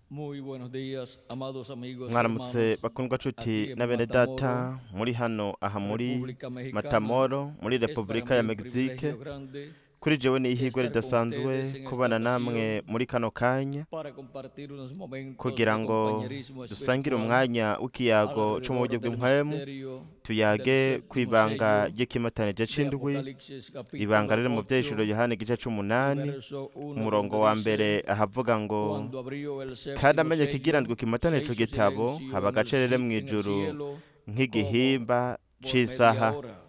Muy buenos días, amados amigos y Mwaramutse hermanos, bakundwa aquí cuti en na bene data Matamoros, muri hano aha muri República Mexicana. Matamoro muri Es para Repubulika mí ya un Mexique. privilegio grande Kuri jewe ni ihirwe estar con ridasanzwe ustedes en esta kubana namwe ocasión muri kano kanya para compartir unos momentos kugira de ngo compañerismo dusangire espiritual umwanya w'ikiyago co mu alrededor buryo del bw'impwemu, misterio del tuyage séptimo kw'ibanga sello ry'ikimatanije de c'indwi, Apocalipsis ibanga capítulo riri mu vyeshuro 8, Yohana igice c'umunani verso 1, umurongo donde wa dice: mbere ahavuga ngo Cuando abrió el kandi séptimo amenye sello, kigira ndwi se kimatane ico hizo gitabo silencio haba en el, agacerere en el mw'ijuru cielo como nk'igihimba por media c'isaha. hora.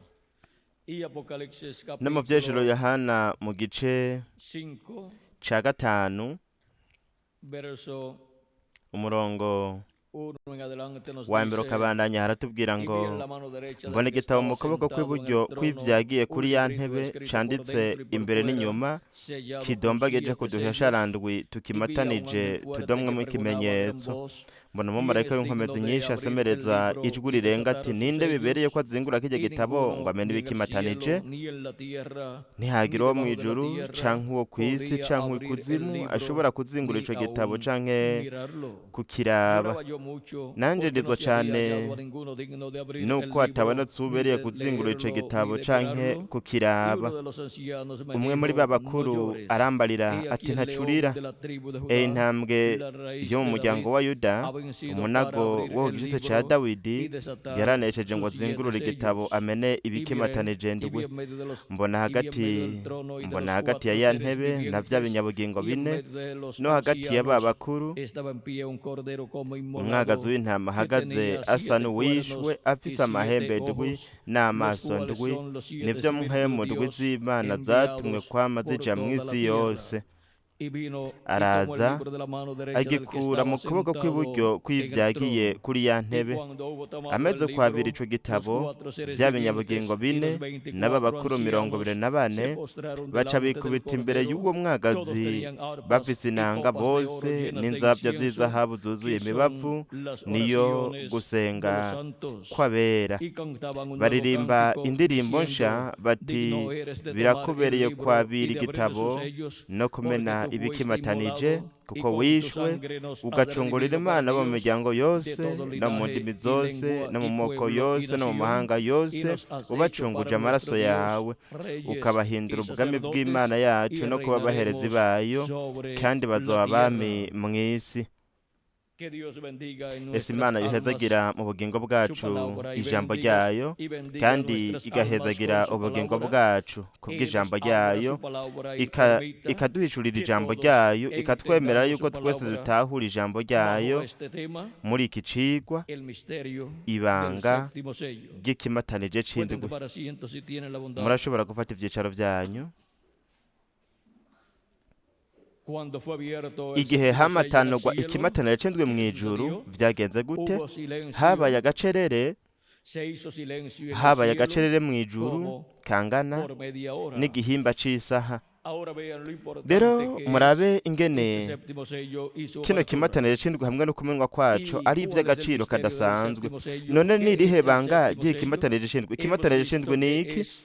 Y Apocalipsis No mu vyeshuro capítulo Yohana mu gice 5, ca gatanu verso umurongo 1 en adelante nos wa mbere dice: ukabandanya haratubwira Y ngo vi en la mano derecha mbona del que igitabo mu estaba kuboko sentado en el kw'iburyo trono kw'ivyagiye un kuri ya librito ntebe escrito por canditse dentro y por imbere fuera, n'inyuma sellado con kidомbageje siete ku sellos. dushasharandwi Y vi a un tukimatanije ángel fuerte que tudomwemwo pregonaba a gran ikimenyetso. voz: Mbona ¿Quién umumarayika es w'inkomezi digno de nyinshi abrir el asemereza libro ijwi y rirenga desatar ati sus ninde bibereye sellos? ko azingura kirya Y gitabo ngo ninguno, amene ni en el ibikimatanije? cielo, ni en la tierra, ni Ntihagira uwo debajo de la mw'ijuru tierra canke uwo kw'isi podía canke abrir el ikuzimu libro ashobora kuzingura ni ico gitabo aun canke mirarlo. kukiraba. Lloraba yo mucho Nanje porque no ndizwa se había cane hallado a ninguno digno de abrir el nuko libro, hatabonetse ni uwubereye de kuzingura ico leerlo, ni gitabo de canke mirarlo. Y kukiraba. uno de los ancianos me Umwe muri ba dijo: No bakuru llores. arambarira He ati aquí el león ntacurira, de la tribu de e Judá, intambwe la raíz yo mu de muryango David, wa Yuda, ha vencido para umunago abrir wo ku el gishitsi ca libro y Dawidi, desatar yaranesheje ngo sus siete azingurure igitabo sellos. amene Y miré, ibikimatanije y vi ndwi. en medio de los Mbona y vi en medio hagati del trono y de mbona los hagati ya cuatro ya seres ntebe na vya vivientes binyabugingo y en bine medio de los no hagati ya ba ancianos bakuru estaba en pie un cordero como umwagazi inmolado w'intama que ahagaze tenía asa siete n'uwishwe cuernos y afise siete amahembe ndwi ojos, los n'amaso cuales ndwi, son los siete nivyo espíritus de mpwemu ndwi Dios z'Imana zatumwe enviados kwama por zija toda la mw'isi tierra. yose. Y vino y tomó el Araza libro de la mano derecha del que agikura estaba mu kuboko kw'iburyo sentado en el kw'ivyagiye trono. kuri ya Y ntebe. cuando hubo tomado el Amaze kwabira libro, ico los gitabo, cuatro seres vya vivientes binyabugingo y bine los n'aba 24 bakuru mirongo ibiri ancianos na se bane postraron baca delante del bikubita imbere Cordero. y'uwo Todos mwagazi tenían arpas bafise y inanga copas de oro bose llenas de n'inzabya incienso, z'izahabu zuzuye que imibavu, son las niyo oraciones de los gusenga santos. kw'abera. Y cantaban un nuevo Baririmba cántico indirimbo diciendo: nsha bati Digno eres de tomar el birakubereye libro y kwabira de abrir sus igitabo sellos, no porque kumena tú fuiste ibikimatanije, inmolado y kuko con tu wishwe sangre nos has ugacungurira redimido para Imana bo mu Dios miryango de yose todo no mu linaje ndimi y zose lengua no mu y moko pueblo y yose no mu nación, mahanga y yose, nos has hecho para ubacunguje amaraso nuestro Dios yawe, reyes y ukabahindura ubwami bw'Imana sacerdotes, y yacu no kuba abaherezi reinaremos bayo, sobre kandi la bazoba abami tierra. mw'isi. Que Dios bendiga en Ese nuestras Imana almas yohezagira mu bugingo su bwacu palabra y ijambo bendiga, ryayo, y bendiga kandi nuestras almas igahezagira con su ubugingo palabra bwacu y nos kubw'ijambo abra ryayo, su palabra y permita ikaduhishurira que ijambo todos ryayo, ikatwemerera entendamos yuko su twese palabra dutahura ijambo ryayo bajo este tema, muri iki cigwa, el misterio del ibanga séptimo sello. ry'ikimatanije Pueden c'indwi. tomar asiento si tienen la bondad. Murashobora gufata ivyicaro vyanyu. Cuando fue abierto el Igihe séptimo sello en el hamatanurwa cielo, ikimatanije c'indwi ¿qué mw'ijuru, sucedió? vyagenze gute? Hubo silencio, Habaye agacerere, se hizo silencio en el habaye cielo agacerere mw'ijuru como kangana por media hora. n'igihimba c'isaha. Ahora vean lo importante Rero que es murabe este ingene séptimo sello y su kino apertura. kimatanire c'indwi hamwe no kumenywa kwaco ¿Y ari cuál es el ivy'agaciro misterio del kadasanzwe. séptimo sello? None ¿Qué ni es irihe el banga séptimo ry'iki sello? kimatanire c'indwi? Hemos Ikimatanire visto c'indwi ni que iki? es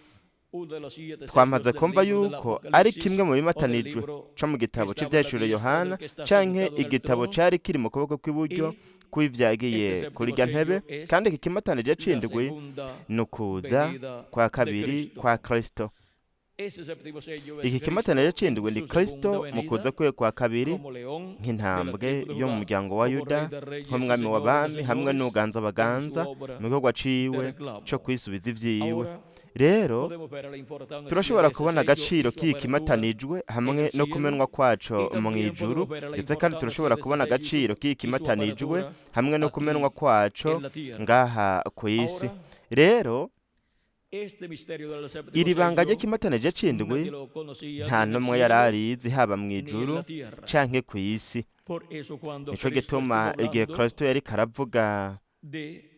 uno de los siete sellos Twamaze del kumva libro del yuko ari kimwe Apocalipsis mu o del bimatanijwe libro co mu que gitabo estaba a la c'Ivyahishuriwe diestra Yohana del que está canke sentado en el igitabo trono. cari kiri mu kuboko kw'iburyo Y kw'ivyagiye este kuri séptimo rya ntebe, sello es kandi iki kimatanije la c'indwi segunda ni ukuza venida kwa de kabiri Cristo. kwa Kristo. Ese séptimo sello Iki es kimatanije Cristo, c'indwi ni su Kristo segunda mu kuza venida kwiwe kwa kabiri como león de la nk'intambwe tribu de yo mu Judá, muryango wa como Yuda, rey de reyes y nk'umwami señor de w'abami hamwe señores n'uganza en su abaganza obra mu gikorwa de ciwe co reclamo. kwisubiza ivyiwe. Ahora Rero podemos ver la importancia turashobora de ese kubona sello y agaciro su k'iki apertura kimatanijwe en hamwe el no cielo kumenwa kwaco y también mw'ijuru, podemos ver la ndetse kandi importancia turashobora de ese kubona sello y su, agaciro k'iki y su kimatanijwe apertura hamwe no kumenwa aquí kwaco en la tierra. ngaha kw'isi. Ahora, Rero este misterio del séptimo iri banga sello ry'ikimatanije c'indwi nadie lo conocía nta ni en el n'umwe yari cielo arizi haba ni en mw'ijuru la tierra. canke kw'isi. Por eso cuando Nico Cristo gituma estuvo igihe hablando Kristo yariko aravuga de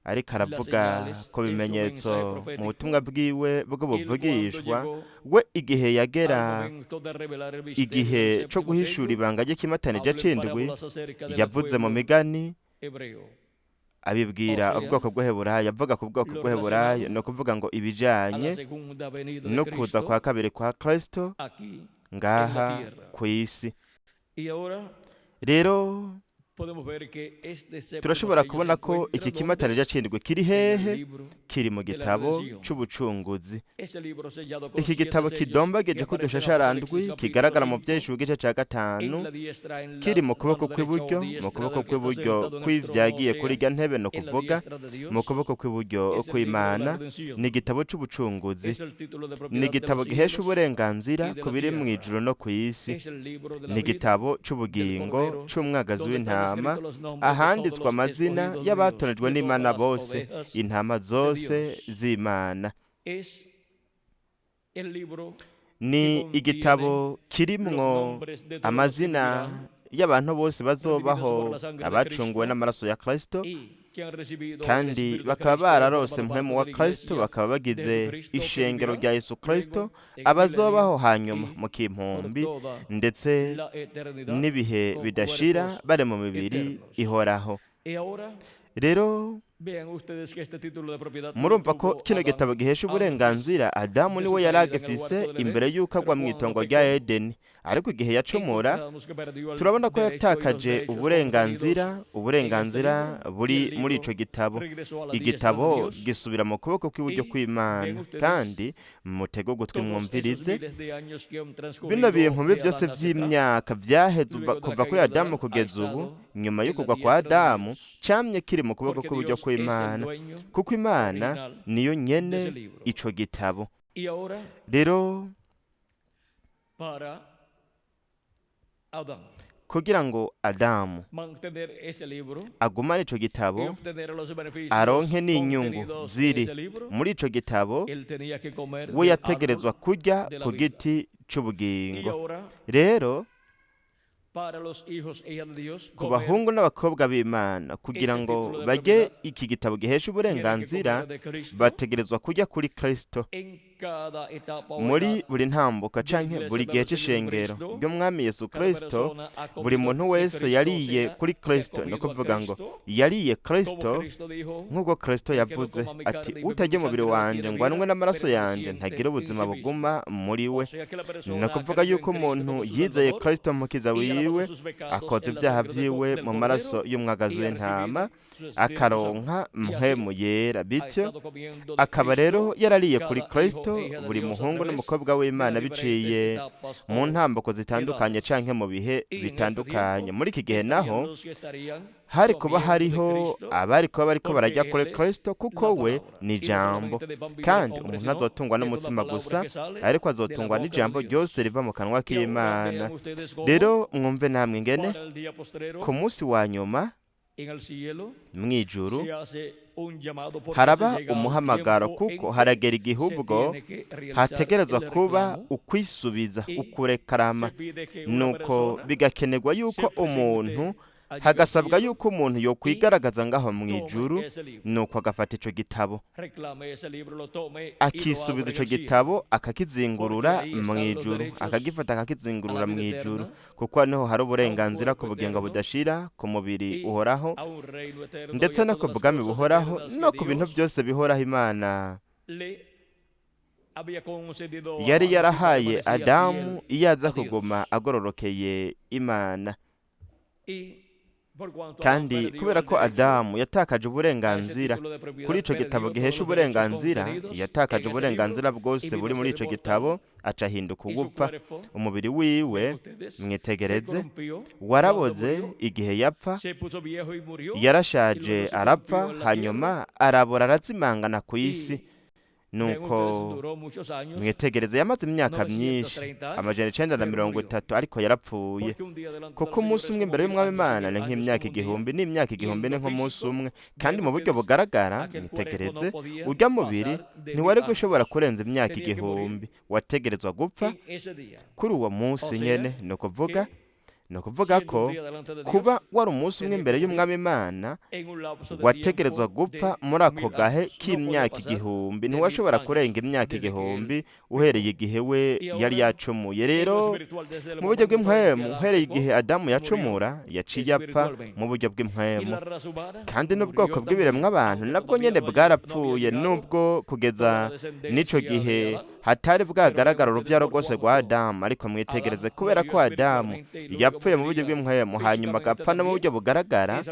ariko las aravuga señales ku en su bimenyetso mensaje mu profético, butumwa bwiwe él cuando bw'ubuvugishwa, llegó we igihe al yagera momento de revelar el misterio del igihe co séptimo guhishura sello, ibanga ry'ikimatanije habló en c'indwi, parábolas acerca del yavuze mu pueblo migani hebreo. abibwira O sea, ubwoko bw'Heburayo, avuga ku bwoko lo bw'Heburayo, relacionado ni ukuvuga ngo a la ibijanye segunda venida de no kuza Cristo kwa kabiri kwa Kristo aquí en la ngaha tierra. ku isi. Y ahora Rero Turashobora kubona ko iki kimatanije c'indwi kiri hehe? Kiri mu gitabo c'ubucunguzi. Iki gitabo kidombageje ko udushasharandwi kigaragara mu vyinshi gice ca 5, kiri mu kuboko kw'iburyo, mu kuboko kw'iburyo kw'ivyagiye kuri irya ntebe, no kuvuga mu kuboko kw'iburyo kw'Imana. Ni igitabo c'ubucunguzi, ni igitabo gihesha uburenganzira ku biri mu ijuru no ku isi, ni igitabo c'ubugingo c'umwagazi w'intama, ahanditswe amazina y'abatorejwe n'Imana bose, intama zose z'Imana. Ni igitabo kirimwo amazina y'abantu bose bazobaho abacunguwe n'amaraso ya Kristo, kandi bakaba bararose mpwemu wa Kristo, bakaba bagize ishengero rya Yesu Kristo, abazobaho hanyuma mu kimpumbi ndetse n'ibihe bidashira bari mu mibiri ihoraho. Rero murumva ko kino gitabo gihesha uburenganzira Adamu niwe yari agifise imbere y'uko agwa mu itongo rya Edeni, ariko igihe yacumura turabona ko yatakaje uburenganzira buri muri ico gitabo. Igitabo gisubira mu kuboko kw'iburyo kw'Imana. Kandi mutege ugutwi mwumvirize bino bintu byose vy'imyaka vyaheze kuva kuri Adamu kugeza ubu, nyuma yo kugwa kwa Adamu, camye kiri mu kuboko kw'iburyo kw'Imana, kuko Imana niyo nyene ico gitabo. Rero kugira ngo Adamu agumane ico gitabo, aronke n'inyungu ziri muri ico gitabo, we yategerezwa kurya ku giti c'ubugingo. Rero ku bahungu n'abakobwa b'Imana, kugira ngo barye iki gitabo gihesha uburenganzira, bategerezwa kurya kuri Kristo muri buri ntambuka canke buri gihe c'ishengero ry'Umwami Yesu Kristo. Buri muntu wese yariye kuri Kristo, ni ukuvuga ngo yariye Kristo nk'uko Kristo yavuze ati: utarya umubiri wanje ngo anywe n'amaraso yanje ntagira ubuzima buguma muri we. Ni ukuvuga yuko umuntu yizeye Kristo mukiza wiwe, akoza ibyaha vyiwe mu maraso y'umwagazi w'intama, akaronka mpwemu yera, bityo akaba rero yarariye kuri Kristo. Buri muhungu n'umukobwa w'Imana biciye mu ntambuko zitandukanye canke mu bihe bitandukanye. Muri iki gihe naho hari kuba hariho abari kuba bariko barajya kuri Kristo, kuko we ni ijambo, kandi umuntu azotungwa n'umutsima gusa, ariko azotungwa n'ijambo ryose riva mu kanwa k'Imana. Rero mwumve namwe ingene ku munsi wa nyuma mw'ijuru haraba umuhamagaro, kuko haragera igihe ubwo hategerezwa kuba ukwisubiza, ukurekarama, nuko bigakenerwa yuko umuntu, hagasabwa yuko umuntu yokwigaragaza ngaho mu ijuru, nuko agafata ico gitabo, akisubiza ico gitabo, akakizingurura mu ijuru, akagifata akakizingurura mu ijuru, kuko niho hari uburenganzira ku bugingo budashira, ku mubiri uhoraho, ndetse no ku bwami buhoraho, no ku bintu byose bihoraho Imana yari yarahaye Adamu iyo aza kuguma agororokeye Imana. Kandi kubera ko Adamu yatakaje uburenganzira kuri ico gitabo gihesha uburenganzira, yatakaje uburenganzira bwose buri muri ico gitabo, aca ahinduka ugupfa. Umubiri wiwe, mwitegereze, waraboze igihe yapfa, yarashaje arapfa, hanyuma arabora arazimangana ku isi. Nuko mwitegereze, yamaze imyaka myinshi, 930, ariko yarapfuye, kuko umunsi umwe imbere y'Umwami Imana ni nk'imyaka igihumbi, n'imyaka igihumbi ni nk'umunsi umwe. Kandi mu buryo bugaragara, mwitegereze, urya mubiri ntiwari gushobora kurenza imyaka igihumbi, wategerezwa gupfa kuri uwo munsi nyene. Ni ukuvuga ko kuba wari umunsi umwe imbere y'Umwami Imana, wategerezwa gupfa muri ako gahe k'imyaka igihumbi, ntiwashobora kurenga imyaka igihumbi uhereye igihe we yari yacumuye. Rero mu buryo bw'impwemu, uhereye igihe Adamu yacumura, yaciye apfa mu buryo bw'impwemu, kandi n'ubwoko bw'ibiremwa abantu nabwo nyene bwarapfuye, nubwo kugeza n'ico gihe hatari bwagaragara urubyaro rwose rwa Adamu. Ariko mwitegereze, kubera ko Adamu Yapfuye mu buryo bw'impwemu, hanyuma agapfa no mu buryo bugaragara.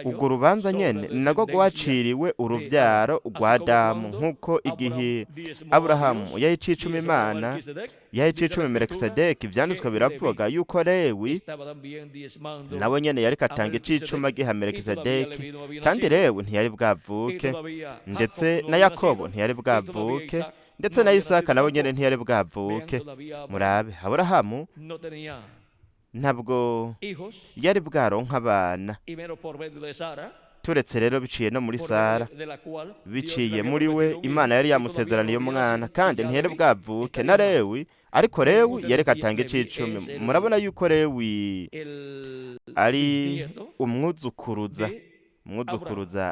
Urwo rubanza nyene ni narwo rwaciriwe uruvyaro rwa Adamu, nk'uko igihe Aburahamu yaha icicumi Imana, yaha icicumi Melikisedeki, ivyanditswe biravuga yuko Lewi nawe nyene yariko atanga icicumi agiha Melikisedeki, kandi Lewi ntiyari bwavuke, ndetse na Yakobo ntiyari bwavuke, ndetse na Isaka nawe nyene ntiyari bwavuke. Murabe, Aburahamu ntabwo yari bwaronka abana, turetse rero biciye no muri Sara, biciye muri we Imana yari yamusezeraniye umwana, kandi ntiyari bwavuke na Lewi. Ariko Lewi yareka atanga icicumi. Murabona yuko Lewi ari umwuzukuruza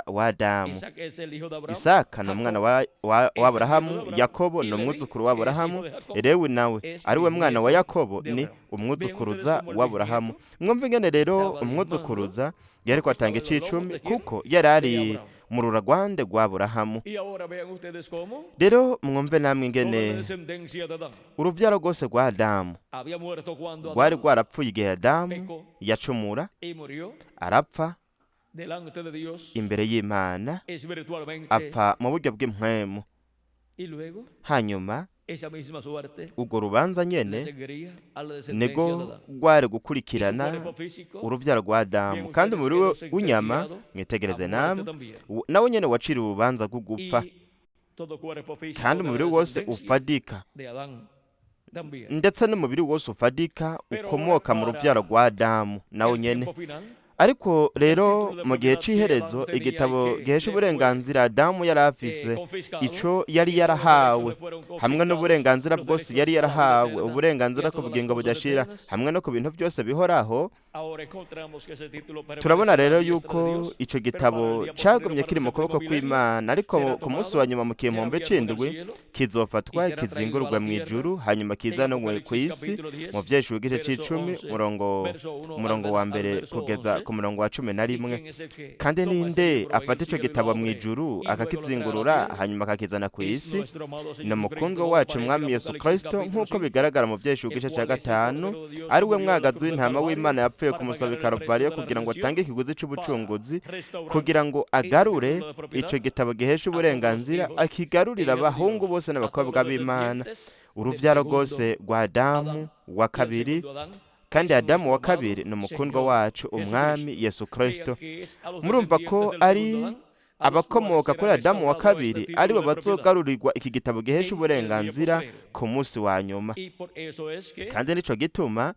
wa Adamu. Isaka ni umwana wa Aburahamu, Yakobo ni umwuzukuru wa Aburahamu, Lewi nawe ari we mwana wa Yakobo ni umwuzukuruza wa Aburahamu. Mwumva ingene rero umwuzukuruza yariko atanga icicumi, kuko yari ari mu ruragwande rwa Aburahamu. Rero mwumve namwe ingene uruvyaro rwose rwa Adamu rwari rwarapfuye igihe Adamu yacumura arapfa imbere y'Imana, apfa mu buryo bw'impwemu. Hanyuma urwo rubanza nyene niko rwari gukurikirana uruvyaro rwa Adamu, kandi umubiri we w'inyama, mwitegereze namwe, nawe nyene waciriwe urubanza rwo gupfa, kandi umubiri wose ufadika, ndetse n'umubiri wose ufadika ukomoka mu ruvyaro rwa Adamu nawe nyene. Ariko rero mu gihe c'iherezo, igitabo gihesha uburenganzira Adamu yari afise, ico yari yarahawe, hamwe n'uburenganzira bwose yari yarahawe, uburenganzira ku bugingo budashira hamwe no ku bintu byose bihoraho. Turabona rero yuko ico gitabo cagumye kiri mu kuboko kw'Imana, ariko ku munsi wa nyuma mu kimpombe c'indwi kizofatwa kizingurwa mu ijuru, hanyuma kizanwe ku isi. Mu Vyahishuriwe igice c'icumi, umurongo wa mbere kugeza ku murongo wa 11. Kandi ninde afata ico gitabo mu ijuru akakizingurura hanyuma akakizana ku isi? Ni umukundwa wacu Mwami Yesu Kristo, nk'uko bigaragara mu Vyahishuriwe igice ca 5, ari we mwagazi w'intama w'Imana yapfuye ku musaraba i Karuvariyo kugira ngo atange ikiguzi c'ubucunguzi, kugira ngo agarure ico gitabo gihesha uburenganzira, akigarurira abahungu bose n'abakobwa b'Imana, uruvyaro rwose rwa Adamu wa kabiri. Kandi Adamu wa kabiri ni umukundwa wacu Umwami Yesu Kristo. Murumva ko ari abakomoka kuri Adamu wa kabiri aribo bazogarurirwa iki gitabo gihesha uburenganzira ku munsi wa nyuma. Kandi nico gituma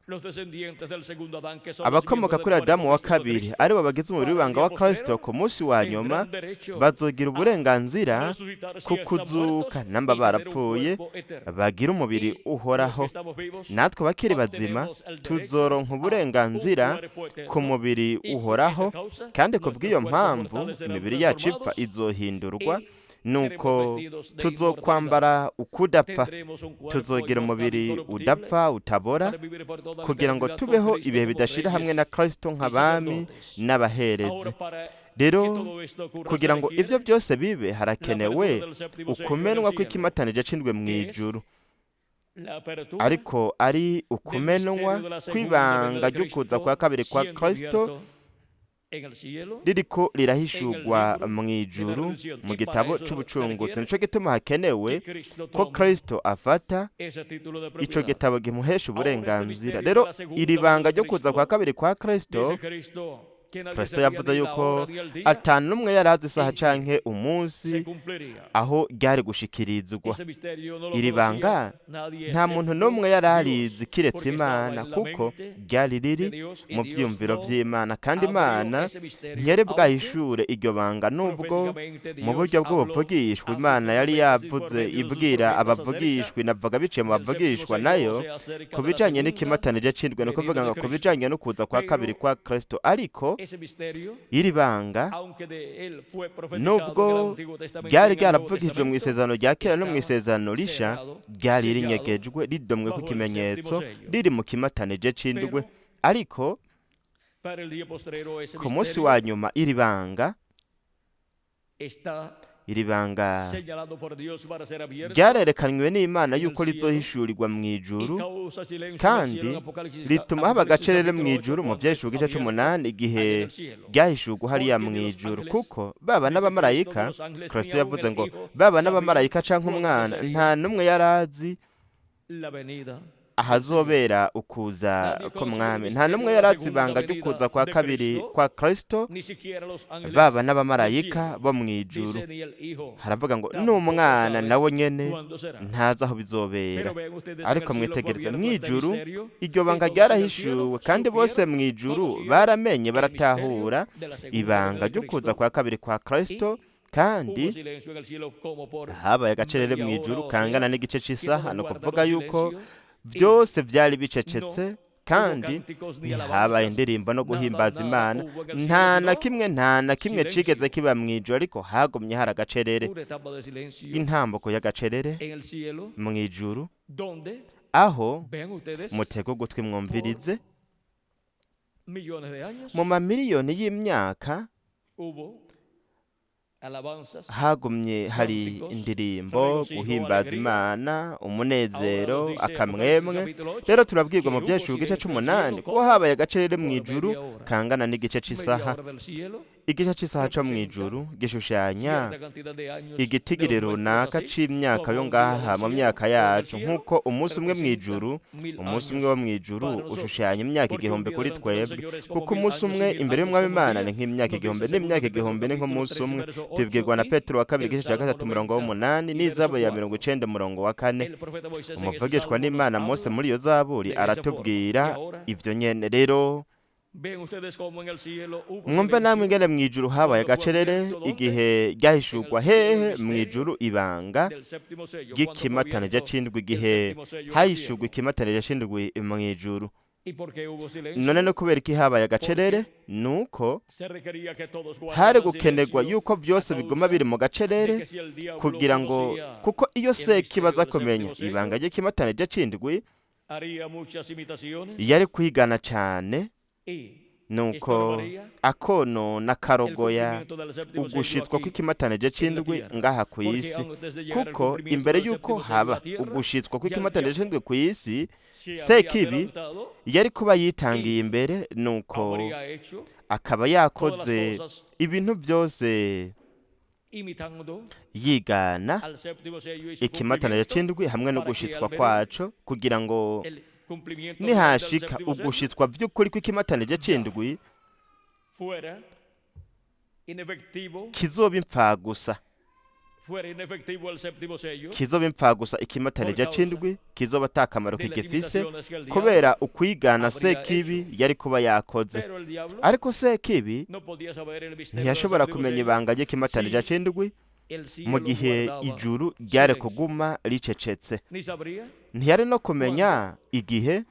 abakomoka kuri Adamu wa kabiri aribo bagize umubiri w'ibanga wa Kristo ku munsi wa nyuma bazogira uburenganzira ku kuzuka namba barapfuye, bagira umubiri uhoraho. Natwe bakiri bazima tuzoronka uburenganzira ku mubiri uhoraho, kandi ku bw'iyo mpamvu imibiri yacu ipfa izohindurwa, nuko tuzokwambara ukudapfa, tuzogira umubiri udapfa utabora, kugira ngo tubeho ibihe bidashira hamwe na Kristo nk'abami n'abaherezi. Rero kugira ngo ivyo byose bibe, harakenewe ukumenwa kw'ikimatanije c'indwi mu ijuru, ariko ari ukumenwa kw'ibanga ry'ukuza kwa kabiri kwa Kristo ririko rirahishurwa mu ijuru mu gitabo c'ubucunguzi. Nico gituma hakenewe ko Kristo afata ico gitabo gimuhesha uburenganzira. Rero iri banga ryo kuza kwa kabiri kwa Kristo, Kristo yavuze yuko ata n'umwe yari azi isaha canke umunsi aho ryari gushikirizwa. Iri banga nta muntu n'umwe yari arizi kiretse Imana, kuko ryari riri mu vyiyumviro vy'Imana, kandi Imana ntiyari bwahishure iryo banga, nubwo mu buryo bw'ubuvugishwa Imana yari yavuze ibwira abavugishwa, inavuga biciye mu bavugishwa nayo ku bijanye n'ikimatanije c'indwi, ni ukuvuga ngo ku bijanye no kuza kwa kabiri kwa Kristo. Ariko iri banga, nubwo ryari ryaravugijwe mu isezerano rya kera no mu isezerano risha, ryari rinyegejwe ridomwe ku kimenyetso riri mu kimatanije c'indwi. Ariko ku munsi wa nyuma iri banga Iri banga ryarerekanywe n'Imana yuko rizohishurirwa mu ijuru, kandi rituma haba agacerere mu ijuru mu Vyahishurwa igice c'umunani, igihe ryahishurwa hariya mu ijuru. Kuko baba n'abamarayika, Kristo yavuze ngo baba n'abamarayika canke umwana, nta n'umwe yarazi ahazobera ukuza k'umwami. Nta n'umwe yarazi ibanga ry'ukuza kwa kabiri kwa Kristo, baba n'abamarayika bo mu ijuru. Haravuga ngo n'umwana nawe nyene ntazi aho bizobera. Ariko mwitegereze, mu ijuru iryo banga ryarahishuwe, kandi bose mu ijuru baramenye, baratahura ibanga ry'ukuza kwa kabiri kwa Kristo. Kandi habaye agacerere mu ijuru kangana n'igice cy'isaha, ni ukuvuga yuko byose byari bicecetse, kandi ntihabaye indirimbo no guhimbaza Imana, nta na kimwe, nta na kimwe cigeze kiba mu ijuru, ariko hagumye hari agacerere, intambuko y'agacerere mu ijuru, aho, mutege ugutwi mwumvirize, mu mamiliyoni y'imyaka hagumye hari indirimbo, guhimbaza Imana, umunezero, akamwemwe. Rero turabwirwa mu Vyahishurwa igice c'umunani ko habaye agacerere mu ijuru kangana n'igice c'isaha. Igice c'isaha co mu ijuru gishushanya igitigiri runaka c'imyaka yo ngaha mu myaka yacu, nk'uko umunsi umwe mu ijuru, umunsi umwe wo mu ijuru ushushanya imyaka 1000 kuri twebwe, kuko umunsi umwe imbere y'umwami Imana ni nk'imyaka 1000, n'imyaka 1000 ni nk'umunsi umwe. Tubwirwa na Petero wa kabiri igice cya 3 umurongo w'umunani, n'Izaburi ya 90 umurongo wa 4. Umuvugishwa n'Imana Mose muri iyo zaburi aratubwira ivyo nyene. Rero mwumve namwe ingene mu ijuru habaye agacerere igihe ryahishurwa hehe mu ijuru ibanga ry'ikimatanije c'indwi, igihe hahishurwa ikimatanije c'indwi mu ijuru. None no kubera iki habaye agacerere? Nuko hari gukenerwa yuko byose biguma biri mu gacerere, kugira ngo, kuko iyo sekibaza kumenya ibanga ry'ikimatanije c'indwi yari kwigana cane, nuko akonona karogoya ugushitswa kw'ikimatanije c'indwi ngaha ku isi. Kuko imbere y'uko haba ugushitswa kw'ikimatanije c'indwi ku isi, sekibi yari kuba yitangiye imbere, nuko akaba yakoze ibintu byose yigana ikimatanije c'indwi hamwe no gushitswa kwaco, kugira ngo nihashika ugushitswa vy'ukuri kw'ikimatanije c'indwi kizoba impfagusa, kizoba impfagusa ikimatanije c'indwi kizoba ata kamaro kigifise, kubera ukwigana sekibi yari kuba yakoze. Ariko sekibi ntiyashobora kumenya ibanga ry'ikimatanije c'indwi mu gihe ijuru ryari kuguma ricecetse. Ntiyari no kumenya igihe,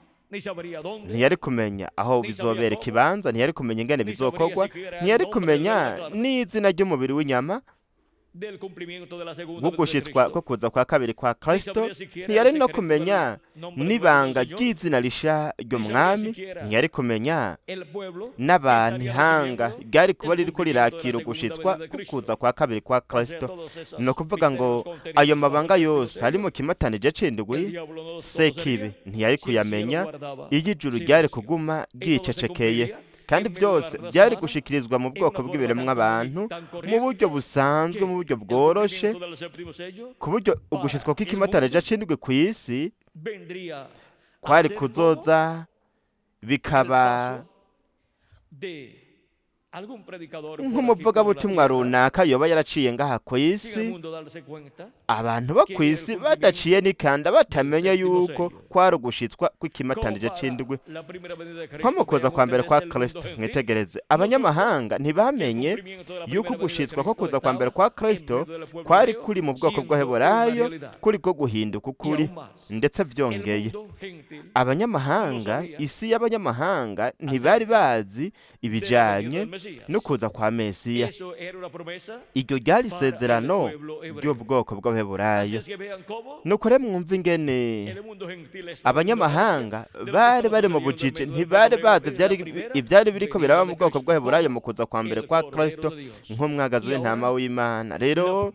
ntiyari kumenya aho bizobera ikibanza, ntiyari kumenya ingene bizokorwa, ntiyari kumenya n'izina ry'umubiri w'inyama gugushitswa ko kuza kwa kabiri kwa Kristo, ntiyari no kumenya n'ibanga ry'izina risha ry'umwami, ntiyari kumenya n'abantu ihanga ryari kuba ririko rirakira ugushitswa kukuza kwa kabiri kwa Kristo. Ni ukuvuga ngo ayo mabanga yose ari mu kimatanije c'indwi sekibi ntiyari kuyamenya iyo ijuru ryari kuguma ryicecekeye. Kandi byose byari gushikirizwa mu bwoko bw'ibiremwa abantu mu buryo busanzwe, mu buryo bworoshe, ku buryo ugushitswa kw'ikimatanije c'indwi ku isi kwari kuzoza bikaba nk'umuvugabutumwa runaka yoba yaraciye ngaha ku isi, abantu bo ku isi badaciye n'ikanda, batamenya yuko kwari ugushitswa kw'ikimatanije c'indwi. Nko mu kuza kwa mbere kwa Kristo, mwitegereze, abanyamahanga ntibamenye yuko ugushitswa ko kuza kwa mbere kwa Kristo kwari kuri mu bwoko bw'Abaheburayo, kuri ko guhinduka ukuri. Ndetse byongeye, abanyamahanga, isi y'abanyamahanga ntibari bazi ibijanye no kuza kwa Mesiya. Iryo ryari isezerano ry'ubwoko bw'Abaheburayo. Nuko rero mwumva ingene abanyamahanga bari bari mu bujiji, ntibari bazi ibyari biriko biraba mu bwoko bw'Abaheburayo mu kuza kwa mbere kwa Kristo nk'umwagazi w'intama w'Imana. Rero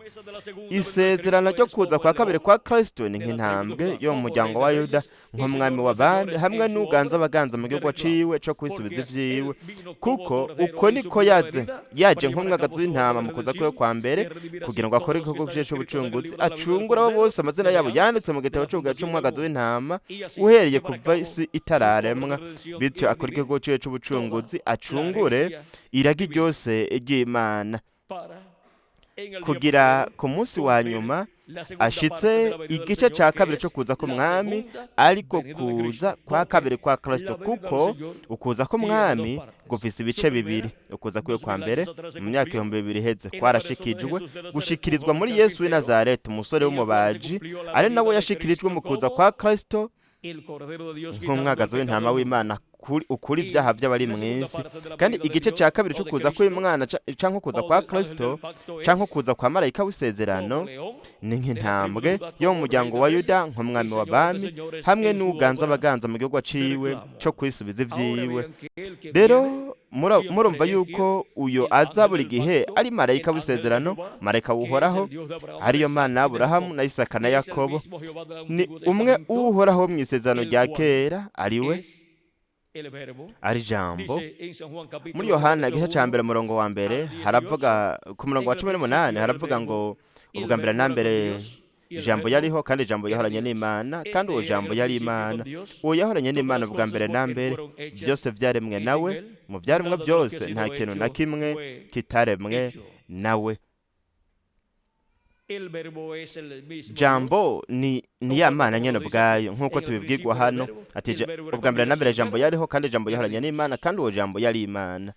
isezerano ryo kuza kwa kabiri kwa Kristo ni nk'intambwe yo mu muryango wa Yuda, nk'umwami w'abami, hamwe n'uganza abaganza mu gihugu ciwe co kwisubiza ivyiwe, kuko uko niko yaze yaje nk'umwagazi w'intama mu kuza kwiwe kwa mbere, kugira ngo akore igikorwa ciwe c'ubucunguzi, acungure abo bose amazina yabo yanditswe mu gitabo c'ubugabo c'umwagazi w'intama uhereye kuva isi itararemwa. Bityo akore igikorwa ciwe c'ubucunguzi, acungure iragi ryose ry'Imana, kugira ku munsi wa nyuma ashitse igice ca kabiri co kuza k'umwami, ariko kuza kwa kabiri kwa Kristo, kuko ukuza k'umwami gufise ibice bibiri. Ukuza kwiwe kwa mbere mu myaka 2000 iheze kwarashikijwe, gushikirizwa muri Yesu w'i Nazareti, umusore w'umubaji, ari nawe yashikirijwe mu kuza kwa Kristo nk'umwagazi w'intama w'Imana ukuri ibyaha by'abari mu isi. Kandi igice cya kabiri cyo kuza kw'Imana canke kuza kwa Kristo canke kuza kwa marayika w'isezerano ni nk'intambwe yo mu muryango wa Yuda, nk'umwami w'abami, hamwe n'uganza abaganza mu gihugu ciwe cyo kwisubiza ivyiwe. Rero murumva yuko uyo aza buri gihe ari marayika w'isezerano, marayika w'Uhoraho, ariyo Mana y'Aburahamu na Isaka na Yakobo. Ni umwe uhoraho mu isezerano rya kera, ariwe ari Jambo. Muri Yohana igice cya mbere, umurongo wa mbere, haravuga, ku murongo wa 18 haravuga ngo: "Ubwa mbere na mbere Ijambo yariho, kandi Ijambo yahoranye n'Imana, kandi uwo Jambo yari Imana. Uwo yahoranye n'Imana ubwa mbere na mbere. Byose byaremwe nawe, mu byaremwe byose nta kintu na kimwe kitaremwe nawe." Jambo ni ya Mana nyene ubwayo, nk'uko tubibwirwa hano ati: "Ubwa mbere na mbere Jambo yariho, kandi Jambo yahoranye n'Imana, kandi uwo Jambo yari Imana."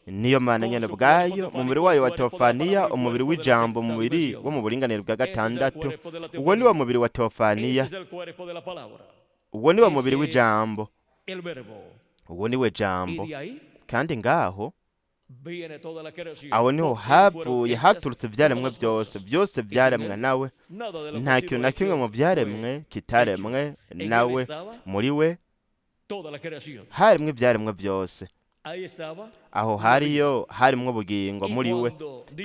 Niyo Mana nyene ubwayo mu mubiri wayo wa teofaniya, umubiri w'Ijambo, umubiri wo mu buringanire bwa gatandatu. Uwo ni wo mubiri wa teofaniya, uwo ni wo mubiri w'Ijambo, uwo ni we Jambo. Kandi ngaho aho niho havuye, haturutse ibyaremwe byose. Byose byaremwe nawe, nta kintu na kimwe mu byaremwe kitaremwe nawe. Muri we haremwe ibyaremwe byose. Aho hariyo harimwo ubugingo muri we.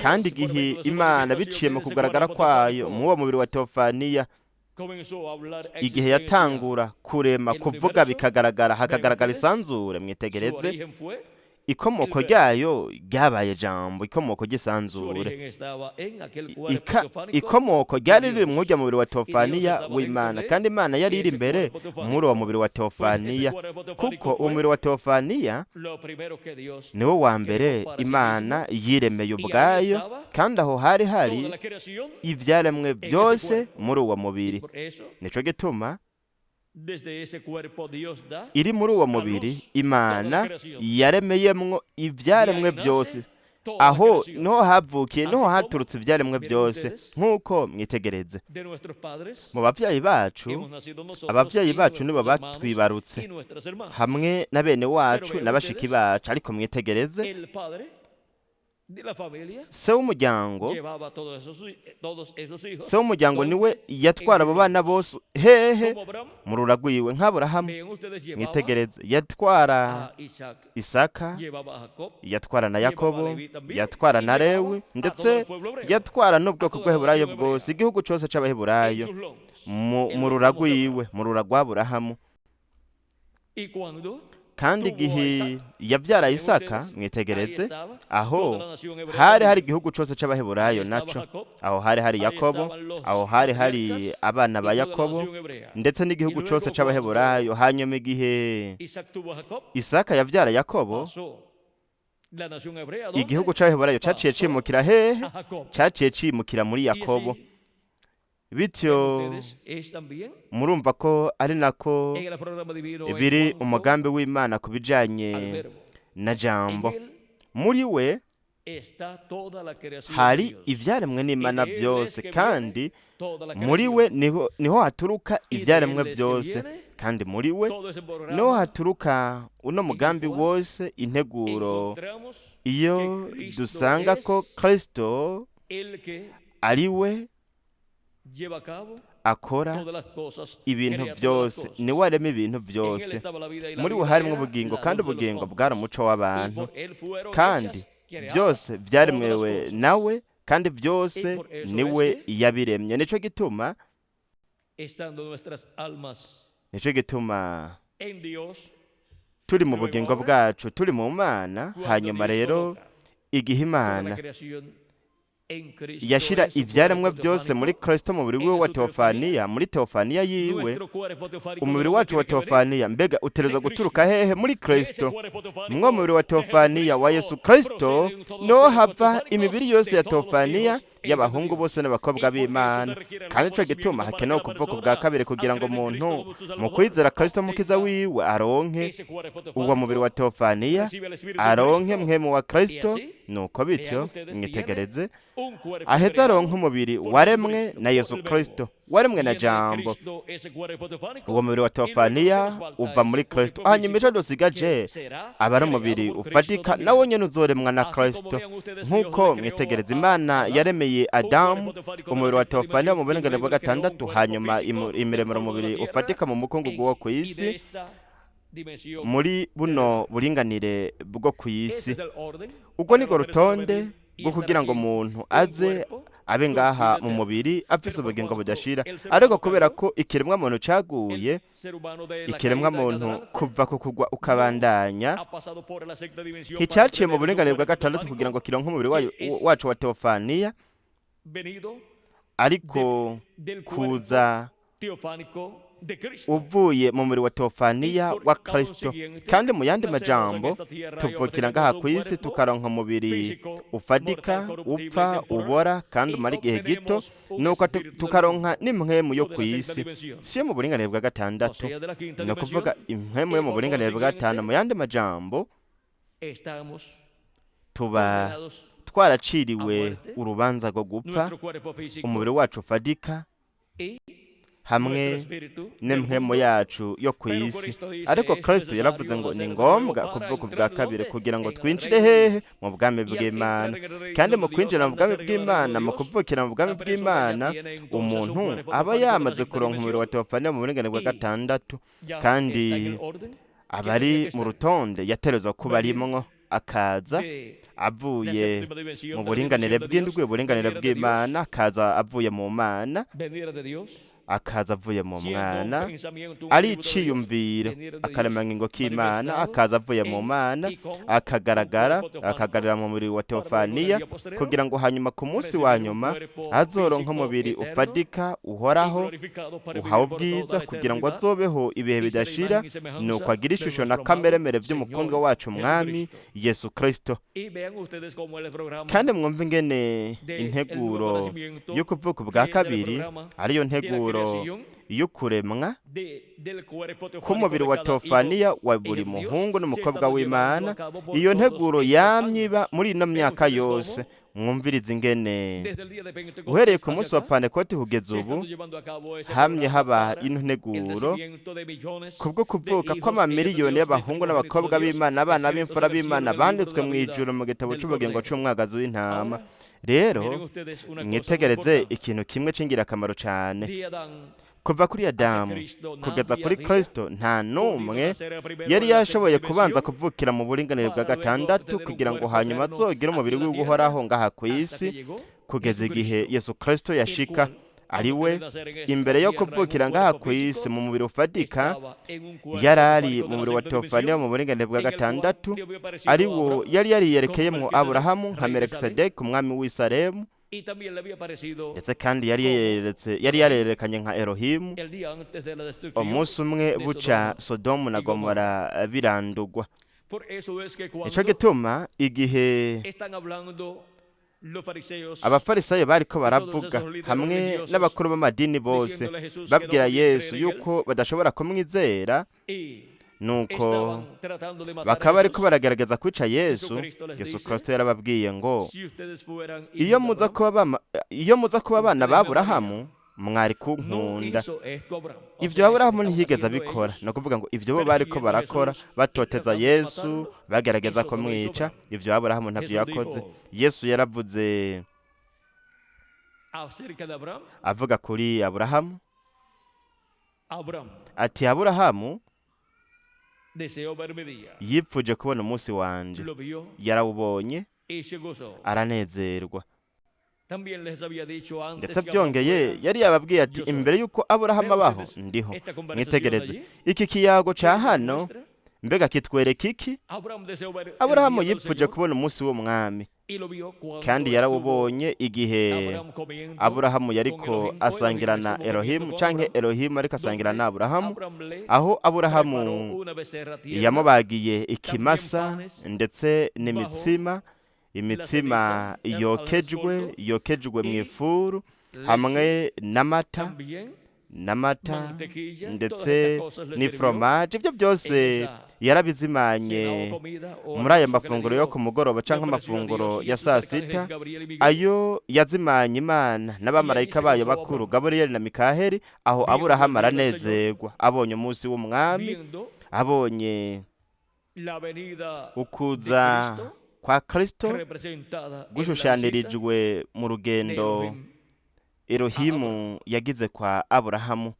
Kandi igihe Imana biciye mu kugaragara kwayo mu uwo mubiri wa teofaniya, igihe yatangura kurema, kuvuga bikagaragara, hakagaragara isanzure, mwitegereze, ikomoko ryayo ryabaye Jambo, ikomoko ry'isanzure. Ikomoko ryari riri mw'urya mubiri wa teofaniya w'Imana, kandi Imana yari iri imbere muri uwo mubiri wa teofaniya, kuko uwo mubiri wa teofaniya niwo wa mbere Imana yiremeye ubwayo, kandi aho hari hari ibyaremwe byose muri uwo mubiri. Nico gituma iri muri uwo mubiri Imana yaremeyemwo ibyaremwe byose. Aho niho havukiye, niho haturutse ibyaremwe byose. Nk'uko mwitegereze mu babyeyi bacu, ababyeyi bacu nibo batwibarutse hamwe na bene wacu na bashiki bacu. Ariko mwitegereze, se w'umuryango, se w'umuryango niwe yatwara abo bana bose hehe? Mu ruragwiwe. Nk'Aburahamu, mwitegereze, yatwara Isaka, yatwara na Yakobo, yatwara na Lewi, ndetse yatwara n'ubwoko bw'Abaheburayo bwose, igihugu cyose c'Abaheburayo mu ruragwiwe, mu rura rw'Aburahamu. Kandi igihe yabyara Isaka, mwitegereze, aho hari hari igihugu cyose c'Abaheburayo naco. Aho hari hari Yakobo, aho hari hari abana ba Yakobo, ndetse n'igihugu cyose c'Abaheburayo. Hanyuma igihe Isaka yabyara Yakobo, igihugu c'Abaheburayo caciye cimukira hehe? Caciye cimukira muri Yakobo. Bityo murumva ko ari nako biri umugambi w'Imana ku bijanye na Jambo. Muri we Hari ibyaremwe n'Imana byose, kandi muri we niho haturuka ibyaremwe byose, kandi muri we niho haturuka uno mugambi wose, integuro. Iyo dusanga ko Kristo ari we akora ibintu byose, niwe arema ibintu byose. Muri we harimo ubugingo, kandi ubugingo bwari umuco w'abantu, kandi byose byaremwewe nawe, kandi byose niwe yabiremye. Nicyo gituma turi mu bugingo bwacu, turi mu Mana. Hanyuma rero igihe Imana yashira ibyaremwe byose muri Kristo, mubiri wiwe wa teofaniya, muri teofaniya yiwe, umubiri wacu wa teofaniya mbega uterezwa guturuka hehe? Muri Kristo. Mwo mubiri wa teofaniya wa Yesu Kristo niho hava imibiri yose ya teofaniya y'abahungu bose n'abakobwa b'Imana. Kandi ico gituma hakenewe kuvuka ubwa kabiri, kugira ngo umuntu mu kwizera Kristo mukiza wiwe aronke uwo mubiri wa teofaniya, aronke mpwemu wa Kristo. Nuko bityo mwitegereze, aheze aronke umubiri waremwe na Yesu Kristo, waremwe na Jambo. Uwo mubiri wa teofaniya uva muri Kristo. Hanyuma ico dusigaje aba ari umubiri ufatika, nawo nyene uzoremwa na Kristo. Nk'uko mwitegereza, Imana yaremeye Adamu umubiri wa teofaniya mu buringanire bwa gatandatu, hanyuma imiremero umubiri ufatika mu mukungugu wo ku isi, muri buno buringanire bwo ku isi. Ubwo niko rutonde rwo kugira ngo umuntu aze abe ngaha mu mubiri afise ubugingo budashira. Ariko kubera ko ikiremwa muntu caguye, ikiremwa muntu kuva ku kugwa ukabandanya nticaciye mu buringanire bwa gatandatu kugira ngo kironke umubiri wacu wa teofaniya, ariko kuza uvuye mu mubiri wa teofaniya wa Kristo. Kandi mu yandi majambo, tuvukira ngaha ku isi tukaronka umubiri ufadika, upfa, ubora kandi umara igihe gito, nuko tukaronka n'impwemu yo ku isi, si yo mu buringanire bwa gatandatu, ni ukuvuga impwemu yo mu buringanire bwa gatanu. Mu yandi majambo, tuba twaraciriwe urubanza rwo gupfa, umubiri wacu ufadika hamwe n'impwemu yacu yo ku isi. Ariko Kristo yaravuze ngo ni ngombwa kuvuka ubwa kabiri kugira ngo twinjire hehe? Mu bwami bw'Imana. Kandi mu kwinjira mu bwami bw'Imana, mu kuvukira mu bwami bw'Imana, umuntu aba yamaze kuronka umubiri wa teofaniya mu buringanire bwa gatandatu, kandi aba ari mu rutonde yaterezwa kuba arimwo, akaza avuye mu buringanire bw'indwi, uburinganire bw'Imana, akaza avuye mu Mana, akaza avuye mu Mwana, ari iciyumviro, akaremangingo k'Imana, akaza avuye mu Mana, akagaragara, akagarira mu mubiri wa teofaniya, kugira ngo hanyuma ku munsi wa nyuma azoronke umubiri ufadika, uhoraho, uhawe ubwiza, kugira ngo azobeho ibihe bidashira, nuko agira ishusho na kameremere by'umukundwa wacu Mwami Yesu Kristo. Kandi mwumve ingene integuro yo kuvuka ubwa kabiri ariyo nteguro y'ukuremwa k'umubiri wa teofaniya wa buri muhungu n'umukobwa w'Imana. Iyo nteguro yamye iba muri ino myaka yose. Mwumvirize ingene uhereye ku munsi wa Pantekoti kugeza ubu hamye haba ino nteguro kubwo kuvuka kw'amamiliyoni y'abahungu n'abakobwa b'Imana, abana b'imfura b'Imana banditswe mu ijuru mu gitabo c'ubugingo c'umwagazi w'intama. Rero mwitegereze ikintu kimwe c'ingirakamaro cane: kuva kuri Adamu kugeza kuri Kristo, nta n'umwe yari yashoboye kubanza kuvukira mu buringanire bwa gatandatu kugira ngo hanyuma azogire umubiri wiwe uhoraho ngaha ku isi, kugeza igihe Yesu Kristo yashika, ari we imbere yo kuvukira ngaha ku isi mu mubiri ufatika yari ari mu mubiri wa teofaniya mu buringanire bwa gatandatu, ari wo yari yariyerekeyemwo Aburahamu nka Melikisedeki, umwami w'i Salemu. Ndetse kandi yari yarerekanye nka Elohimu umunsi umwe buca Sodomu na Gomora birandugwa. Nico gituma igihe abafarisayo bariko baravuga hamwe n'abakuru b'amadini bose, babwira Yesu yuko badashobora kumwizera. Nuko bakaba bariko baragerageza kwica Yesu. Yesu Kristo yarababwiye ngo: "Iyo muza kuba abana ba Aburahamu, mwari kunkunda." Ibyo Aburahamu ntiyigeze abikora. Ni ukuvuga ngo ibyo bo bariko barakora, batoteza Yesu, bagerageza kumwica, ibyo Aburahamu ntabyo yakoze. Yesu yaravuze avuga kuri Aburahamu ati: "Aburahamu yipfuje kubona umunsi wanje, yarawubonye aranezerwa." Ndetse byongeye yari yababwiye ati: "Imbere y'uko Aburahamu abaho, ndiho." Mwitegereze iki kiyago ca hano. Mbega kitwereka iki? Aburahamu yipfuje kubona umunsi w'Umwami, kandi yarawubonye igihe Aburahamu yariko asangira na Elohimu, canke Elohimu ariko asangira na Aburahamu, aho Aburahamu yamubagiye ikimasa ndetse n'imitsima, imitsima yokejwe mu ifuru, hamwe n'amata ndetse n'iforomaje. Ibyo byose yarabizimanye muri ayo mafunguro yo ku mugoroba cyangwa amafunguro ya saa sita, ayo yazimanye Imana n'abamarayika bayo bakuru Gaburiyeli na Mikaheli. Aho Aburahamu aranezerwa abonye umunsi w'Umwami, abonye ukuza kwa Kristo gushushanirijwe mu rugendo Elohimu yagize kwa Aburahamu,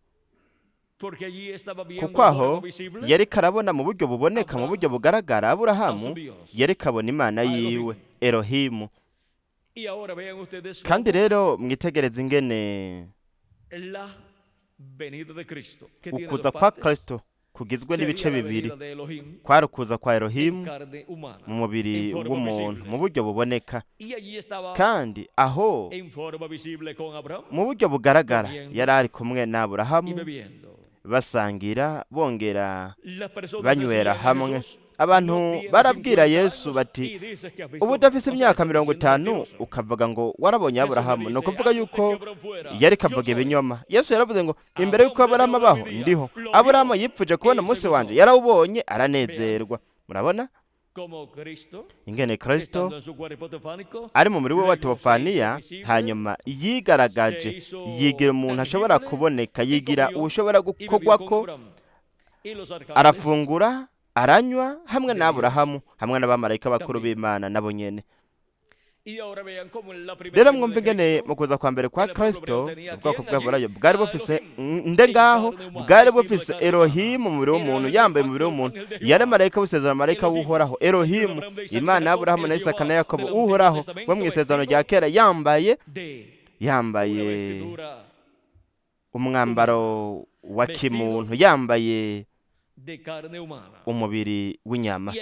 kuko aho yariko arabona mu buryo buboneka, mu buryo bugaragara, Aburahamu yariko abona Imana yiwe Elohimu. Kandi rero mwitegereze ingene ukuza kwa Kristo kugizwe n'ibice bibiri. Kwari ukuza kwa Elohimu mu mubiri w'umuntu, mu buryo buboneka, kandi aho mu buryo bugaragara yari ari kumwe na Aburahamu, basangira, bongera banywera hamwe. Abantu barabwira Yesu bati: "Ubu udafise imyaka 50, ukavuga ngo warabonye Aburahamu?" Ni ukuvuga yuko yari kavuga ibinyoma. Yesu yaravuze ngo: "Imbere y'uko Aburahamu abaho, ndiho." Aburahamu yipfuje kubona umunsi wanje, yarawubonye aranezerwa. Murabona ingene Kristo ari mu mubiri we wa teofaniya, hanyuma yigaragaje, yigira umuntu ashobora kuboneka, yigira ushobora gukorwa ko, arafungura, aranywa hamwe na Aburahamu, hamwe n'abamarayika bakuru b'Imana nabo nyene. Rero mwumva ingene mu kuza kwa mbere kwa Kristo, ubwoko bw'Aburayo bwari bufise nde ngaho? Bwari bufise Elohimu mu mubiri w'umuntu, yambaye umubiri w'umuntu. Yari marayika w'isezerano, marayika w'Uhoraho, Elohimu, Imana y'Aburahamu na Isaka na Yakobo, Uhoraho wo mu isezerano rya kera, yambaye umwambaro wa kimuntu, yambaye umubiri w'inyama,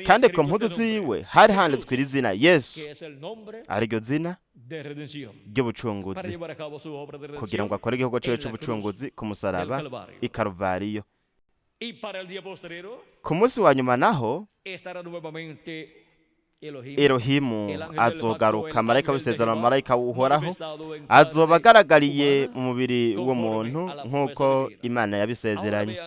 kandi ku mpuzu ziwe hari handitswe iri zina Yesu, ariryo zina ry'ubucunguzi, kugira ngo akore igikorwa ciwe c'ubucunguzi ku musaraba i Karuvariyo. Ku munsi wa nyuma naho, Elohimu azogaruka, marayika w'isezerano, marayika w'Uhoraho, azoba agaragariye mu mubiri w'umuntu nk'uko Imana yabisezeranye.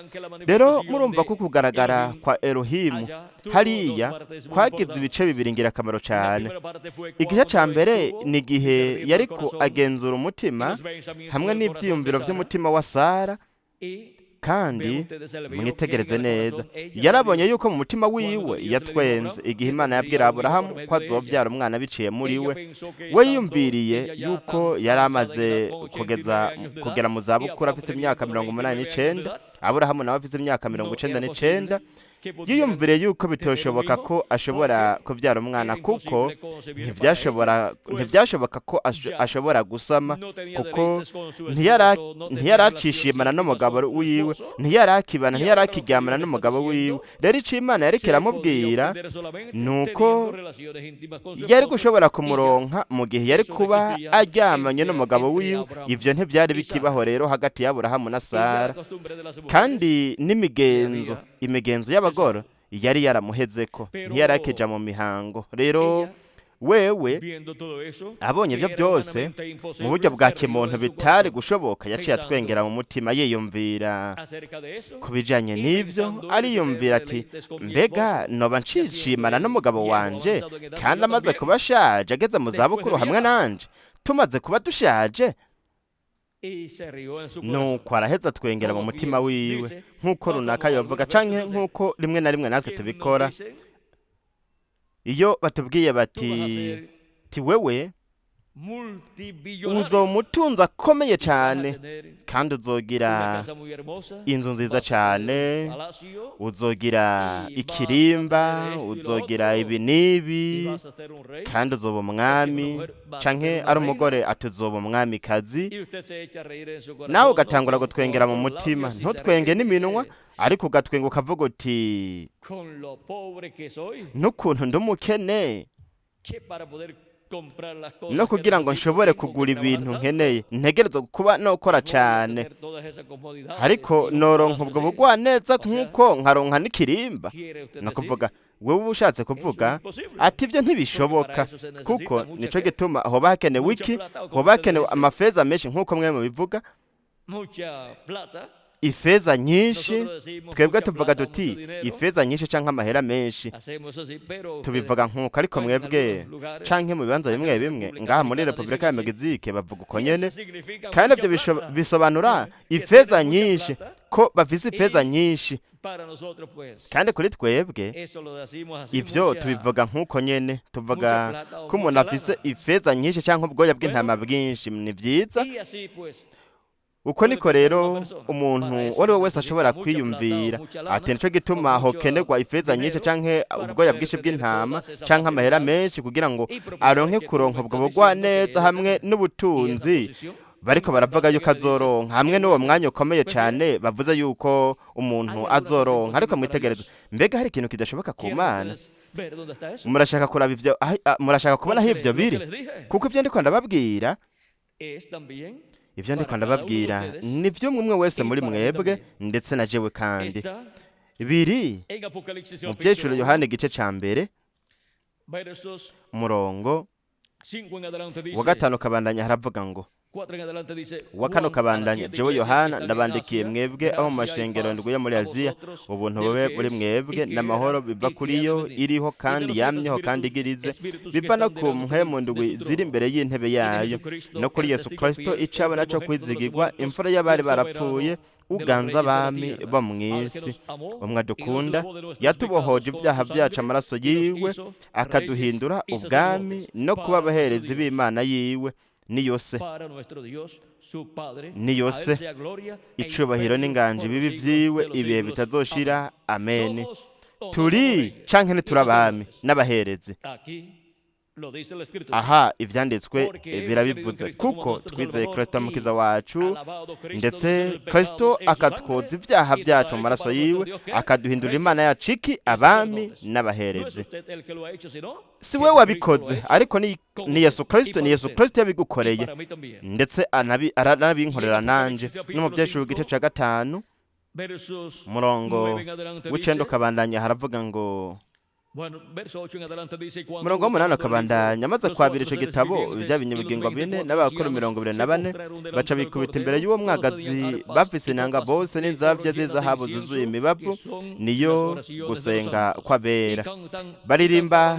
Rero murumva ko kugaragara kwa Elohimu hariya kwagize ibice bibiri ngirakamaro cyane. Igice cya mbere ni igihe yariko agenzura umutima hamwe n'ibyiyumviro by'umutima wa Sara. Kandi mwitegereze neza, yarabonye yuko mu mutima wiwe yatwenze igihe Imana yabwira Aburahamu ko azobyara umwana biciye muri we. We yiyumviriye yuko yari amaze kugeza kugera mu zabukuru, afite imyaka 89, Aburahamu nawe afite imyaka 99. Yiyumviriye yuko bitoshoboka ko ashobora kubyara umwana, kuko ntibyashoboka ko ashobora gusama, kuko ntiyaracishimana n'umugabo wiwe, ntiyarakibana, ntiyarakiryamana n'umugabo wiwe. Rero icyo Imana yariko iramubwira ni uko yari gushobora kumuronka mu gihe yari kuba aryamanye n'umugabo wiwe. Ibyo ntibyari bikibaho rero hagati y'Aburahamu na Sara, kandi n'imigenzo, imigenzo y'abagoro yari yaramuhezeko, ntiyarakija mu mihango rero. Wewe abonye ibyo byose mu buryo bwa kimuntu bitari gushoboka, yaciye atwengera mu mutima, yiyumvira ku bijyanye n'ibyo, ariyumvira ati: "Mbega noba nshishimana n'umugabo wanje kandi amaze kuba ashaje, ageze mu zabukuru, hamwe nanje tumaze kuba dushaje?" Nuko araheza atwengera mu mutima wiwe, nk'uko runaka yovuga, canke nk'uko rimwe na rimwe natwe tubikora iyo batubwiye bati ti: "Wewe uzoba umutunzi akomeye cyane, kandi uzogira inzu nziza cyane, uzogira ikirimba, uzogira ibi n'ibi, kandi uzoba umwami," canke ari umugore ati: "Uzoba umwamikazi." Nawe ugatangura gutwengera mu mutima, ntutwenge n'iminwa, ariko ugatwenga ukavuga uti: "N'ukuntu ndi umukene, no kugira ngo nshobore kugura ibintu nkeneye ntegerezwa kuba nokora cyane, ariko noronka ubwo bugwaneza nk'uko nkaronka n'ikirimba?" Ni ukuvuga wewe uba ushatse kuvuga ati: "Ibyo ntibishoboka, kuko nico gituma hoba hakenewe iki? Hoba hakenewe amafeza menshi, nk'uko mwe mubivuga, ifeza nyinshi." Twebwe tuvuga duti ifeza nyinshi canke amahera menshi, tubivuga nk'uko, ariko mwebwe canke mu bibanza bimwe bimwe ngaha muri Repubulika ya Mexique bavuga uko nyene, kandi ibyo bisobanura ifeza nyinshi, ko bafise ifeza nyinshi. Kandi kuri twebwe ivyo tubivuga nk'uko nyene, tuvuga ko umuntu afise ifeza nyinshi canke ubwoya bw'intama bwinshi, ni vyiza. Uko niko rero umuntu uwo ari we wese ashobora kwiyumvira ati: "Nico gituma hokenerwa ifeza nyinshi canke ubwoya bwinshi bw'intama canke amahera menshi, kugira ngo aronke kuronka ubwo bugwaneza hamwe n'ubutunzi bariko baravuga yuko azoronka, hamwe n'uwo mwanya ukomeye cyane bavuze yuko umuntu azoronka." Ariko mwitegereze, mbega hari ikintu kidashoboka ku Mana? Murashaka kuraba ivyo murashaka kubona aho ivyo biri? Kuko ivyo ndiko ndababwira, ivyo ndiko ndababwira ni vy'umwe umwe wese muri mwebwe, ndetse na jewe, kandi biri mu Vyeshuro Yohana igice ca 1, umurongo wa 5 kabandanya, haravuga ngo, wa 4 kabandanya: "Jewe Yohana ndabandikiye mwebwe abo mu mashengero ndwi yo muri Aziya, ubuntu bube buri mwebwe n'amahoro biva kuri yo iriho kandi yamyeho kandi igirize, biva no ku mpwemu ndwi ziri imbere y'intebe yayo, no kuri Yesu Kristo icabona co kwizigirwa, imfura y'abari barapfuye, uganza abami bo mw'isi, umwe adukunda, yatubohoje ibyaha byacu amaraso yiwe, akaduhindura ubwami no kuba abaherezi b'Imana yiwe niyo se, niyo se icubahiro n'inganji bibi vyiwe ibihe bitazoshira. Amen." Turi canke ntituri abami n'abaherezi? Aha ivyanditswe birabivuze: kuko twizeye Kristo Mukiza wacu, ndetse Kristo akatwoza ibyaha byacu mu maraso yiwe, akaduhindurira Imana yacu iki? Abami n'abaherezi. Si we wabikoze, ariko ni Yesu Kristo, ni Yesu Kristo yabigukoreye, ndetse aranabinkorera nanje. No mu Vyeshuro igice ca 5, umurongo w'9 ukabandanya, haravuga ngo, umurongo w'8 akabandanya: "Amaze kwabira ico gitabo, vya binyabugingo bine n'abakuru 24 baca bikubita imbere y'uwo mwagazi, bafise inanga bose n'inzabya z'izahabu zuzuye imibavu, niyo gusenga kw'abera. Baririmba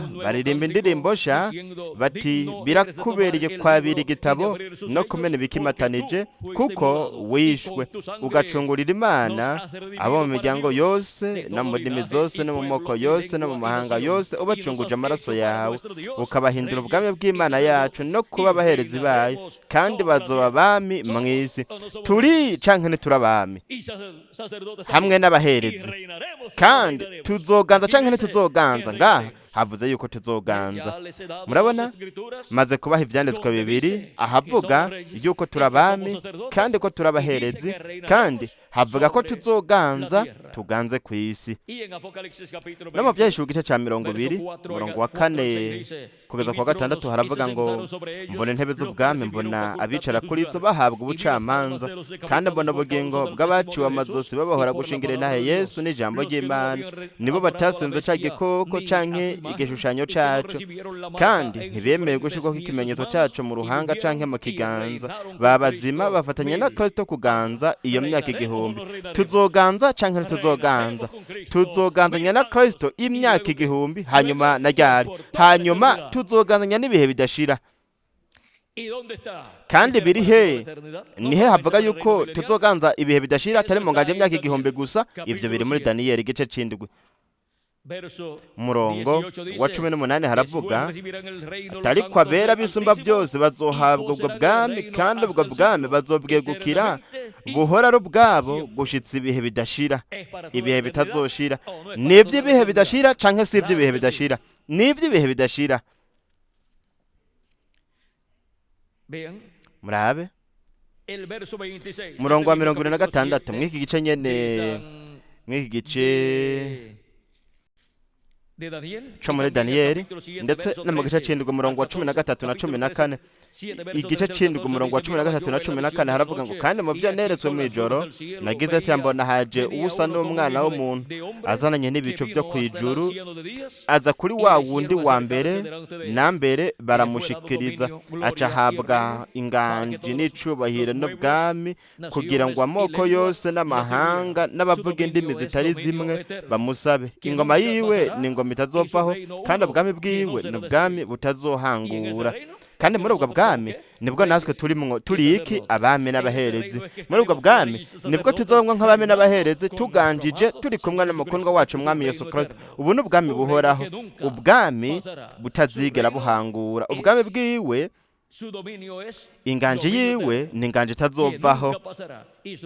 indirimbo sha bati: Birakubereye kwabira igitabo no kumena ibikimatanije, kuko wishwe, ugacungurira Imana abo mu miryango yose no mu ndimi zose no mu moko yose no mu mahanga yose, ubacunguje amaraso yawe, ukabahindura ubwami bw'Imana yacu no kuba abaherezi bayo, kandi bazoba abami mw'isi. Turi canke ntituri abami hamwe n'abaherezi? Kandi tuzoganza canke ntituzoganza?" Ngaha havuze yuko tuzoganza. Murabona, maze kubaha ivyanditswe bibiri ahavuga yuko turi abami kandi ko turi abaherezi, kandi havuga ko tuzoganza, tuganze ku isi. No mu Vyahishuwe igice ca cya 20, umurongo wa 4 kugeza ku wa 6 haravuga ngo: "Mbona intebe z'ubwami, mbona abicara kuri zo bahabwa ubucamanza, kandi mbona ubugingo bw'abaciwe amazosi babahora gushingira intahe Yesu n'ijambo ry'Imana, nibo batasenze ca gikoko canke igishushanyo caco, kandi ntibemeye gushirwako ikimenyetso caco mu ruhanga canke mu kiganza. Babazima bafatanya na Kristo kuganza iyo myaka 1000." Tuzoganza canke ntituzoganza? Tuzoganzanya na Kristo imyaka 1000, hanyuma na ryari? Hanyuma tuzoganzanya n'ibihe bidashira. Kandi biri he? Nihe havuga yuko tuzoganza ibihe bidashira, atari mu nganje y'imyaka 1000 gusa? Ivyo biri muri Daniyeli igice c'7, umurongo wa 18, haravuga: "Ariko abera bisumba byose bazohabwa ubwo bwami, kandi ubwo bwami bazobwegukira, buhora ari ubwabo gushitsa ibihe bidashira, ibihe bitazoshira." Ni iby'ibihe bidashira canke si iby'ibihe bidashira? Ni iby'ibihe bidashira. Murabe umurongo wa 26 mw'iki gice nyene, mw'iki gice co muri Daniyeli, ndetse no mu gice c'indwi, umurongo wa 13 na 14. Igice c'indwi, umurongo wa 13 na 14, haravuga ngo: "Kandi mu byo neretswe mw'ijoro, nagize ati mbona haje usa n'umwana w'umuntu azananye n'ibicu byo kw'ijuru, aza kuri wa wundi wa mbere na mbere, baramushikiriza, aca ahabwa inganji n'icubahiro n'ubwami, kugira ngo amoko yose n'amahanga n'abavuga indimi zitari zimwe bamusabe. Ingoma yiwe ni ingoma itazopfaho, kandi ubwami bwiwe ni ubwami butazohangura." Kandi muri ubwo bwami nibwo natwe turimwo, turi iki? Abami n'abaherezi. Muri ubwo bwami nibwo tuzobamwo nk'abami n'abaherezi, tuganjije turi kumwe n'umukundwa wacu Umwami Yesu Kristo. Ubu ni ubwami buhoraho, ubwami butazigera buhangura. Ubwami bwiwe, inganje yiwe ni inganje itazovaho,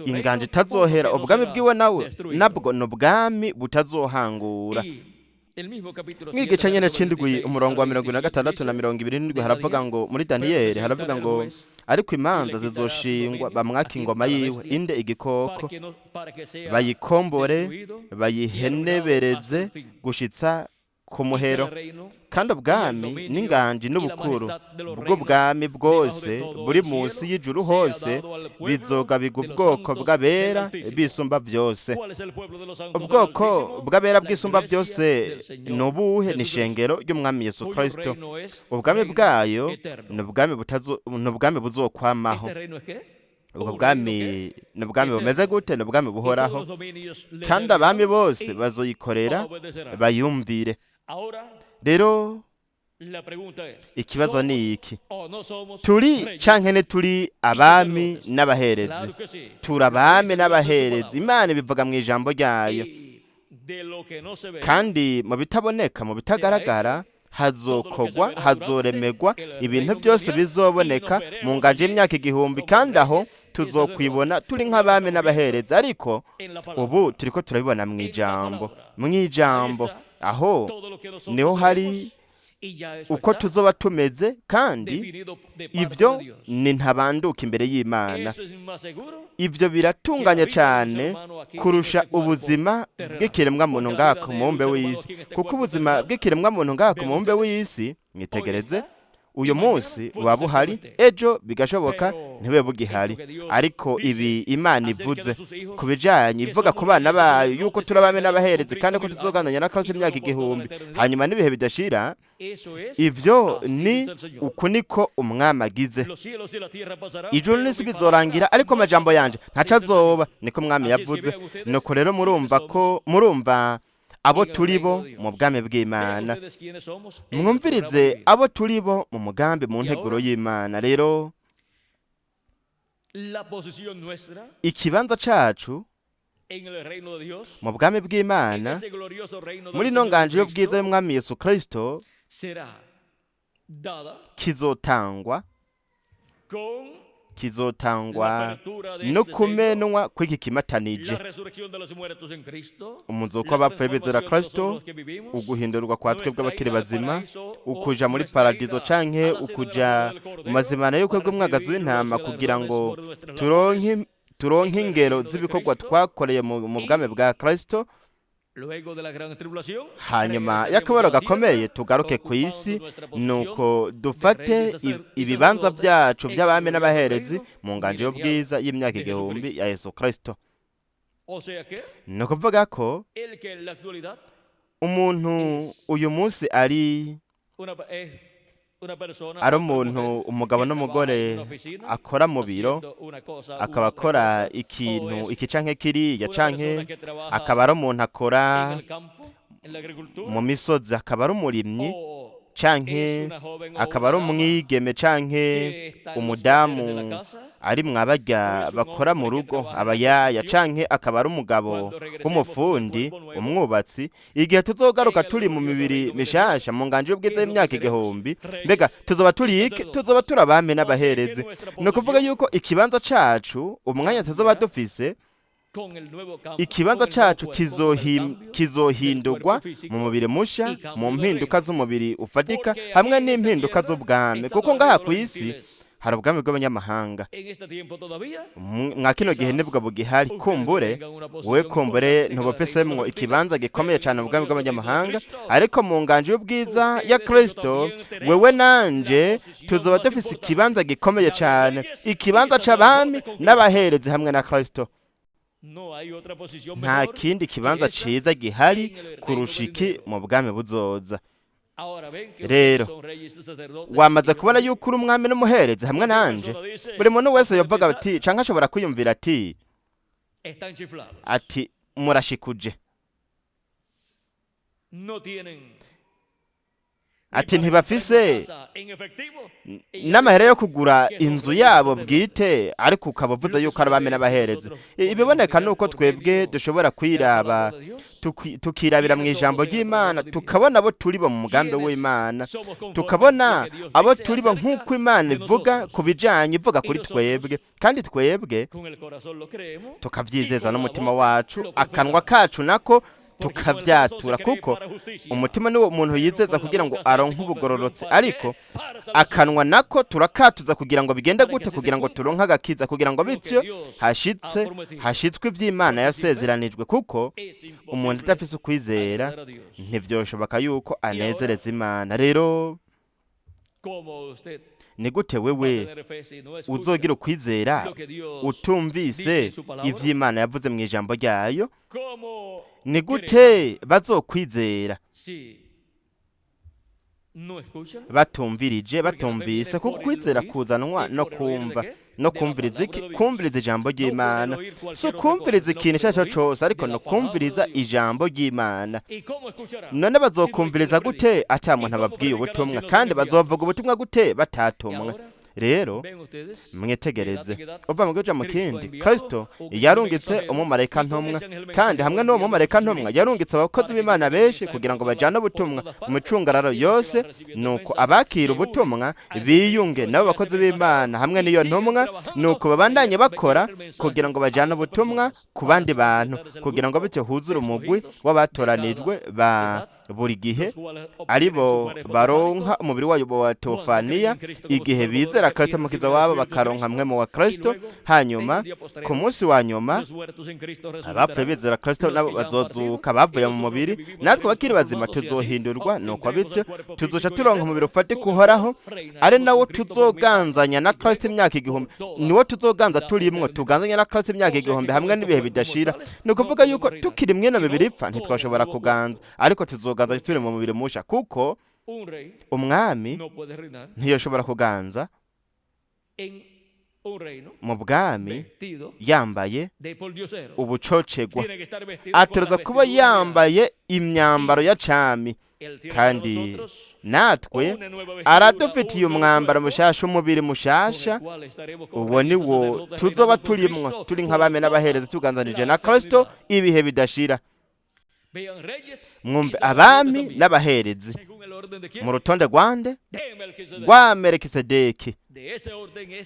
inganje itazohera. Ubwami bwiwe nawe nabwo ni ubwami butazohangura. Mwigice nyene c'indwi, umurongo wa 46 na 27, haravuga ngo, muri Daniyeli haravuga ngo: "Ariko imanza zizoshingwa, bamwaka ingoma yiwe." Inde? Igikoko. "Bayikombore, bayihenebereze gushitsa ku muhero. Kandi ubwami n'inganji n'ubukuru bw'ubwami bwose buri munsi y'ijuru hose bizogabirwa ubwoko bw'abera bisumba byose." Ubwoko bw'abera bw'isumba byose ni ubuhe? Ni ishengero ry'Umwami Yesu Kristo. Ubwami bwayo ni ubwami buzokwamaho. Ubwo bwami ni ubwami bumeze gute? Ni ubwami buhoraho, kandi abami bose bazoyikorera bayumvire. Rero ikibazo ni iki: turi canke ntituri abami n'abaherezi? Turi abami n'abaherezi. Imana ibivuga mu ijambo ryayo. Kandi mu bitaboneka, mu bitagaragara, hazokogwa, hazoremegwa ibintu byose bizoboneka mu nganje y'imyaka 1000, kandi aho tuzokwibona turi nk'abami n'abaherezi. Ariko ubu turiko turabibona mu ijambo, mu ijambo aho niho hari uko tuzoba tumeze, kandi ibyo ni ntabanduka imbere y'Imana. Ibyo biratunganye cyane kurusha ubuzima bw'ikiremwamuntu ngaha ku mubumbe w'isi, kuko ubuzima bw'ikiremwamuntu ngaha ku mubumbe w'isi, mwitegereze, uyu munsi buba buhari, ejo bigashoboka ntibube bugihari. Ariko ibi Imana ivuze ku bijanye, ivuga ku bana bayo yuko turi abami n'abaherezi, kandi ko tuzogananya na Kristo imyaka 1000, hanyuma n'ibihe bidashira, ivyo ni uku niko Umwami agize. "Ijuru n'isi bizorangira, ariko amajambo yanje ntaco azoba," niko Umwami yavuze. Nuko rero murumva ko, murumva abo turi bo mu bwami bw'Imana. Mwumvirize abo turi bo mu mugambi, mu nteguro y'Imana. Rero ikibanza cacu mu bwami bw'Imana, muri ino nganje y'ubwiza y'Umwami Yesu Kristo, kizotangwa no kumenwa kw'iki kimatanije, umuzuko w'abapfuye bizera Kristo, uguhindurwa kwa twebwe abakiri bazima, ukuja muri paradizo canke ukuja mu mazimano y'ubukwe bw'umwagazi w'intama, kugira ngo turonke ingero z'ibikorwa twakoreye mu bwami bwa Kristo. Hanyuma y'akababaro gakomeye tugaruke ku isi, nuko dufate ibibanza byacu by'abami n'abaherezi mu nganje y'ubwiza y'imyaka 1000 ya Yesu Kristo. Ni ukuvuga ko umuntu uyu munsi ari umuntu, umugabo n'umugore akora mu biro, akaba akora ikintu iki canke kiriya, canke akaba ari umuntu akora mu misozi, akaba ari umurimyi, canke akaba ari umwigeme canke umudamu ari mwabarya bakora mu rugo, abayaya, canke akaba ari umugabo w'umufundi, umwubatsi. Igihe tuzogaruka turi mu mibiri mishasha mu nganje y'ubwiza y'imyaka 1000, mbega tuzoba turi iki? Tuzoba turi abami n'abaherezi. Ni ukuvuga yuko ikibanza cacu, umwanya tuzoba dufise, ikibanza cacu kizohindurwa mu mubiri musha, mu mpinduka z'umubiri ufatika hamwe n'impinduka z'ubwami, kuko ngaha ku isi hari ubwami bw'abanyamahanga. Mwa kino gihe nibwo bugihari. Kumbure wowe, kumbure ntubufisemwo ikibanza gikomeye cyane mu bwami bw'abanyamahanga, ariko mu nganje y'ubwiza ya Kristo wewe nanje tuzoba dufise ikibanza gikomeye cyane, ikibanza c'abami n'abaherezi hamwe na Kristo. Nta kindi kibanza ciza gihari kurusha iki mu bwami buzoza. Rero wamaze kubona yuko uri umwami n'umuherezi hamwe nanje. Buri muntu wese yavuga ati, canke ashobora kwiyumvira ati murashikuje, ati ntibafise n'amahera yo kugura inzu yabo bwite, ariko ukaba uvuze yuko ari abami n'abaherezi. Ibiboneka nuko twebwe dushobora kwiraba, tukirabira mu ijambo ry'Imana, tukabona abo turi bo mu mugambi w'Imana, tukabona abo turi bo nk'uko Imana ivuga ku bijanye, ivuga kuri twebwe, kandi twebwe tukavyizeza n'umutima wacu, akanwa kacu nako tukavyatura, kuko umutima niwo umuntu yizeza kugira ngo aronke ubugororotsi, ariko akanwa nako turakatuza kugira ngo bigende gute, kugira ngo turonke agakiza, kugira ngo bityo hashitswe ivy'Imana yasezeranijwe, kuko umuntu adafise ukwizera ntivyoshoboka yuko anezereza Imana. Rero ni gute wewe uzogira ukwizera utumvise ivy'Imana yavuze mu ijambo ryayo? Ni gute bazokwizera batumvirije, batumvise? Kuko kwizera kuzanwa no kumva, no kumviriza iki? Kumviriza ijambo ry'Imana. Si ukumviriza ikintu icyo ari cyo cyose, ariko no kumviriza ijambo ry'Imana. None bazokumviriza gute ata muntu ababwiye ubutumwa? Kandi bazovuga ubutumwa gute batatumwa? Rero mwitegereze, uva mu gihugu mu kindi, Kristo yarungitse umumarayika ntumwa, kandi hamwe n'uwo mumarayika ntumwa yarungitse abakozi b'Imana benshi kugira ngo bajane ubutumwa mu micungararo yose, nuko abakira ubutumwa biyunge nabo bakozi b'Imana hamwe n'iyo ntumwa, nuko babandanye bakora kugira ngo bajane ubutumwa ku bandi bantu, kugira ngo bityo huzure umugwi w'abatoranijwe ba buri gihe, aribo baronka umubiri wayo wa teofaniya igihe bizera Kristo mukiza wabo, bakaronka mwe mu wa Kristo. Hanyuma ku munsi wa nyuma abapfuye bizera Kristo nabo bazozuka bavuye mu mubiri, natwe bakiri bazima tuzohindurwa, nuko bityo tuzoca turonka umubiri ufatika uhoraho, ari nawo tuzoganzanya na Kristo imyaka 1000. Niwo tuzoganza turimwo, tuganzanya na Kristo imyaka 1000 hamwe n'ibihe bidashira. Ni ukuvuga yuko tukiri mwino mibiri ipfa ntitwashobora kuganza, ariko tuzoganza turi mu mubiri musha, kuko umwami ntiyoshobora kuganza mu bwami yambaye ubucocegwa, ateruza kuba yambaye imyambaro ya cami. Kandi natwe aradufitiye umwambaro mushasha, umubiri mushasha, uwo ni wo tuzoba turimwo, turi nk'abami n'abahereza tuganzanije na Kristo ibihe bidashira. Mwumve, abami n'abaherezi mu rutonde rwande? Rwa Melikisedeki.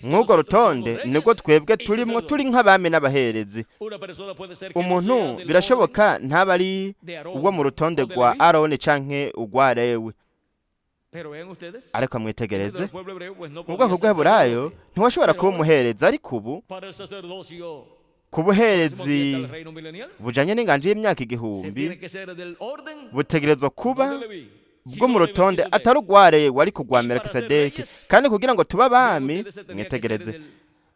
Mw'urwo rutonde nibwo twebwe turimwo, turi nk'abami n'abaherezi. Umuntu birashoboka ntaba ari uwo mu rutonde rwa Aroni canke urwa Lewi, ariko mwitegereze, mu bwoko bw'Aburayo ntiwashobora kuba umuherezi, ariko ubu Ku buherezi bujanye n'inganji y'imyaka 1000 butegerezwa kuba bwo mu rutonde atari urwareye wari kugwa Melikisedeki. Kandi kugira ngo tube abami, mwitegereze,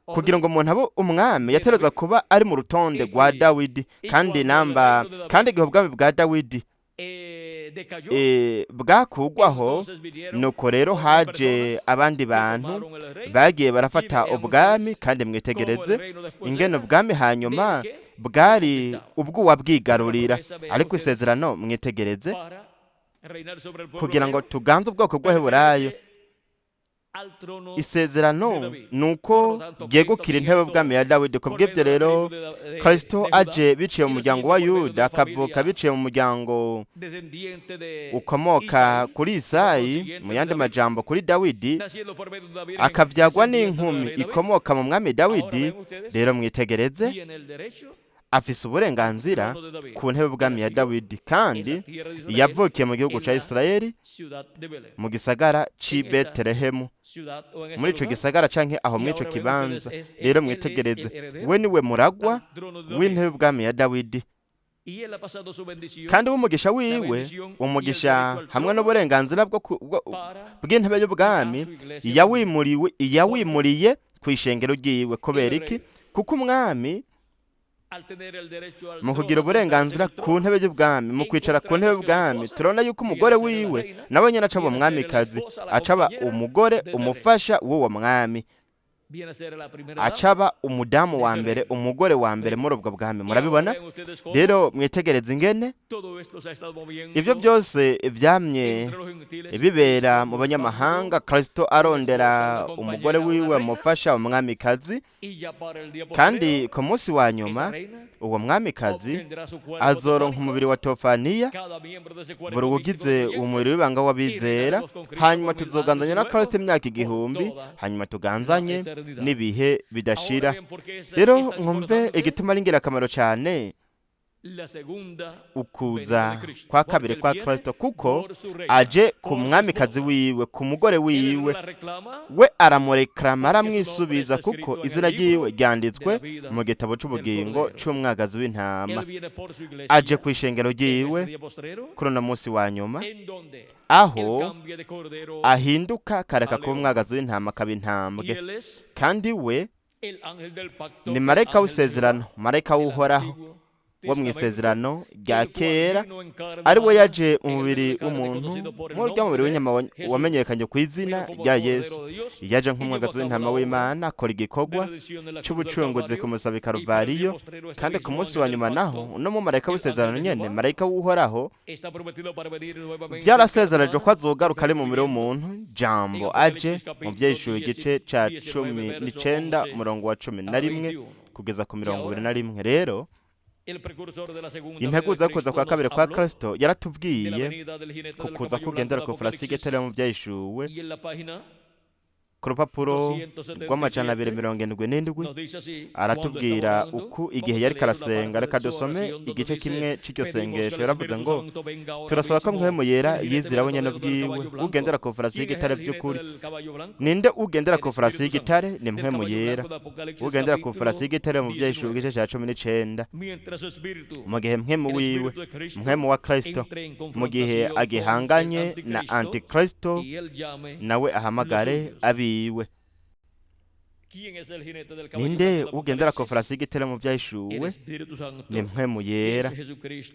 kugira ngo umuntu abe umwami yatereza kuba ari mu rutonde rwa Dawidi. Kandi namba kandi igihe ubwami bwa Dawidi bwakugwaho, nuko rero haje abandi bantu bagiye barafata ubwami. Kandi mwitegereze ingene ubwami hanyuma bwari ubw'uwabwigarurira. Ariko isezerano, mwitegereze, kugira ngo tuganze ubwoko bw'Abaheburayo, isezerano ni uko ryegukira intebe ubwami ya Dawidi. Ku bw'ibyo rero Kristo aje biciye mu muryango wa Yuda, akavuka biciye mu muryango ukomoka kuri Isayi, mu yandi majambo kuri Dawidi, akavyagwa n'inkumi ikomoka mu mwami Dawidi. Rero mwitegereze, afise uburenganzira ku ntebe ubwami ya Dawidi, kandi yavukiye mu gihugu ca Isirayeli, mu gisagara c'i Betelehemu, muri ico gisagara canke aho mw'ico kibanza. Rero mwitegereze, we niwe muragwa w'intebe ubwami ya Dawidi, kandi w'umugisha wiwe, umugisha hamwe n'uburenganzira bw'intebe y'ubwami, yawimuriye ku ishengero ryiwe. Kubera iki? Kuko umwami mu kugira uburenganzira ku ntebe y'ubwami, mu kwicara ku ntebe y'ubwami, turabona yuko umugore wiwe nawe nyine acaba umwamikazi, acaba umugore umufasha w'uwo mwami, acaba umudamu wa mbere, umugore wa mbere muri ubwo bwami. Murabibona rero, mwitegereze ingene ibyo byose byamye bibera mu banyamahanga. Kristo arondera umugore wiwe mufasha, umwamikazi, kandi ku munsi wa nyuma uwo mwamikazi azoronka umubiri wa tofaniya, buri ugize umubiri w'ibanga w'abizera. Hanyuma tuzoganzanya na Kristo imyaka 1000, hanyuma tuganzanye n'ibihe bidashira. Rero mwumve igituma ari ingirakamaro cyane ukuza kwa kabiri kwa Kristo, kuko aje ku mwamikazi wiwe, ku mugore wiwe. We aramurekrama, aramwisubiza, kuko izina ryiwe ryanditswe mu gitabo c'ubugingo c'umwagazi w'intama. Aje ku ishengero ryiwe kuri uno munsi wa nyuma, aho ahinduka kareka kuba umwagazi w'intama akaba intambwe. Kandi we ni marayika w'isezerano, marayika w'Uhoraho wo mu isezerano rya kera, ari we yaje mu mubiri w'umuntu, nk'urya mubiri w'inyama wamenyekanye ku izina rya Yesu. Yaje nk'umwagazi w'intama w'Imana, akora igikorwa c'ubucunguzi ku musaba i Karuvariyo. Kandi ku munsi wa nyuma naho uno mumarayika w'isezerano nyene, marayika w'Uhoraho, byarasezeranijwe ko azogaruka ari mu mubiri w'umuntu, Jambo aje mu Vyahishuwe igice ca 19 umurongo wa 11 kugeza ku 21. Rero integuza yo kuza kwa kabiri kwa Kristo yaratubwiye ku kuza kugendera ku farasi y'igitare mu Vyahishuwe, ku rupapuro rw'277, aratubwira uku igihe yari karasenga. Reka dusome igice kimwe c'iryo sengesho. Yaravuze ngo: "Turasaba ko Mpwemu Yera yizira we nyene ubwiwe, ugendera ku farasi y'igitare vy'ukuri." Ninde ugendera ku farasi y'igitare? Ni Mpwemu Yera ugendera ku farasi y'igitare mu Vyahishuwe igice ca 19. Mu gihe Mpwemu wiwe, Mpwemu wa Kristo, mu gihe agihanganye na Antikristo, nawe ahamagare abiwe. Ninde ugendera ku farasi y'igitare mu Vyahishuwe? Ni Mpwemu Yera,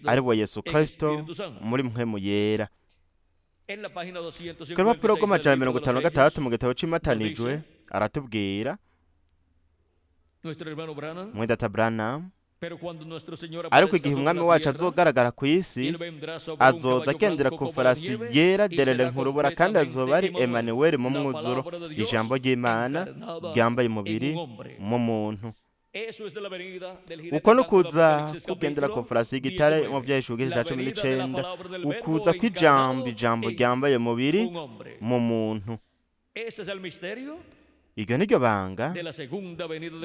ari we Yesu Kristo muri Mpwemu Yera. Ku rupapuro rw'556 mu gitabo c'imatanijwe aratubwira mwidata Branham: "Ariko igihe umwami wacu azogaragara ku isi, azoza agendera ku farasi yera derere nk'urubura, kandi azoba ari Emanuweli mu mwuzuro, ijambo ry'Imana ryambaye umubiri mu muntu." Uko ni ukuza kugendera ku farasi y'igitare mu Vyahishuwe igice ca 19, ukuza kw'ijambo, ijambo ryambaye umubiri mu muntu. Iryo ni ryo banga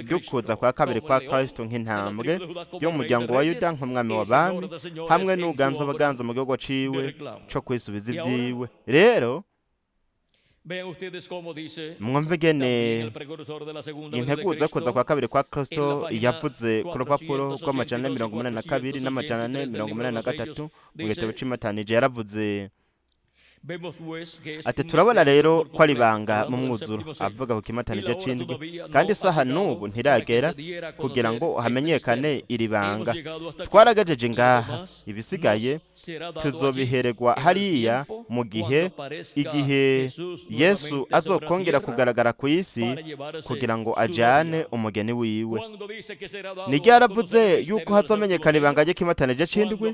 ry'ukuza kwa kabiri kwa Kristo nk'intambwe yo mu muryango wa Yuda, nk'umwami w'abami, hamwe n'uganza abaganza mu gihugu ciwe co kwisubiza ivyiwe. Rero Mwumve ingene integuza kuza kwa kabiri kwa Kristo yavuze ku rupapuro rw'amajana 482 n'amajana 483 mu gitabo c'imatanije. Yaravuze ati: "Turabona rero ko ari ibanga mu mwuzuro," avuga ku kimatanije c'indwi, "kandi isaha n'ubu ntiragera kugira ngo hamenyekane iri banga. Twaragejeje ngaha, ibisigaye tuzobiheregwa hariya mu gihe, igihe Yesu azokongera kugaragara ku isi kugira ngo ajane umugeni wiwe." Niryo yaravuze yuko hazomenyekana ibanga ry'ikimatanije c'indwi,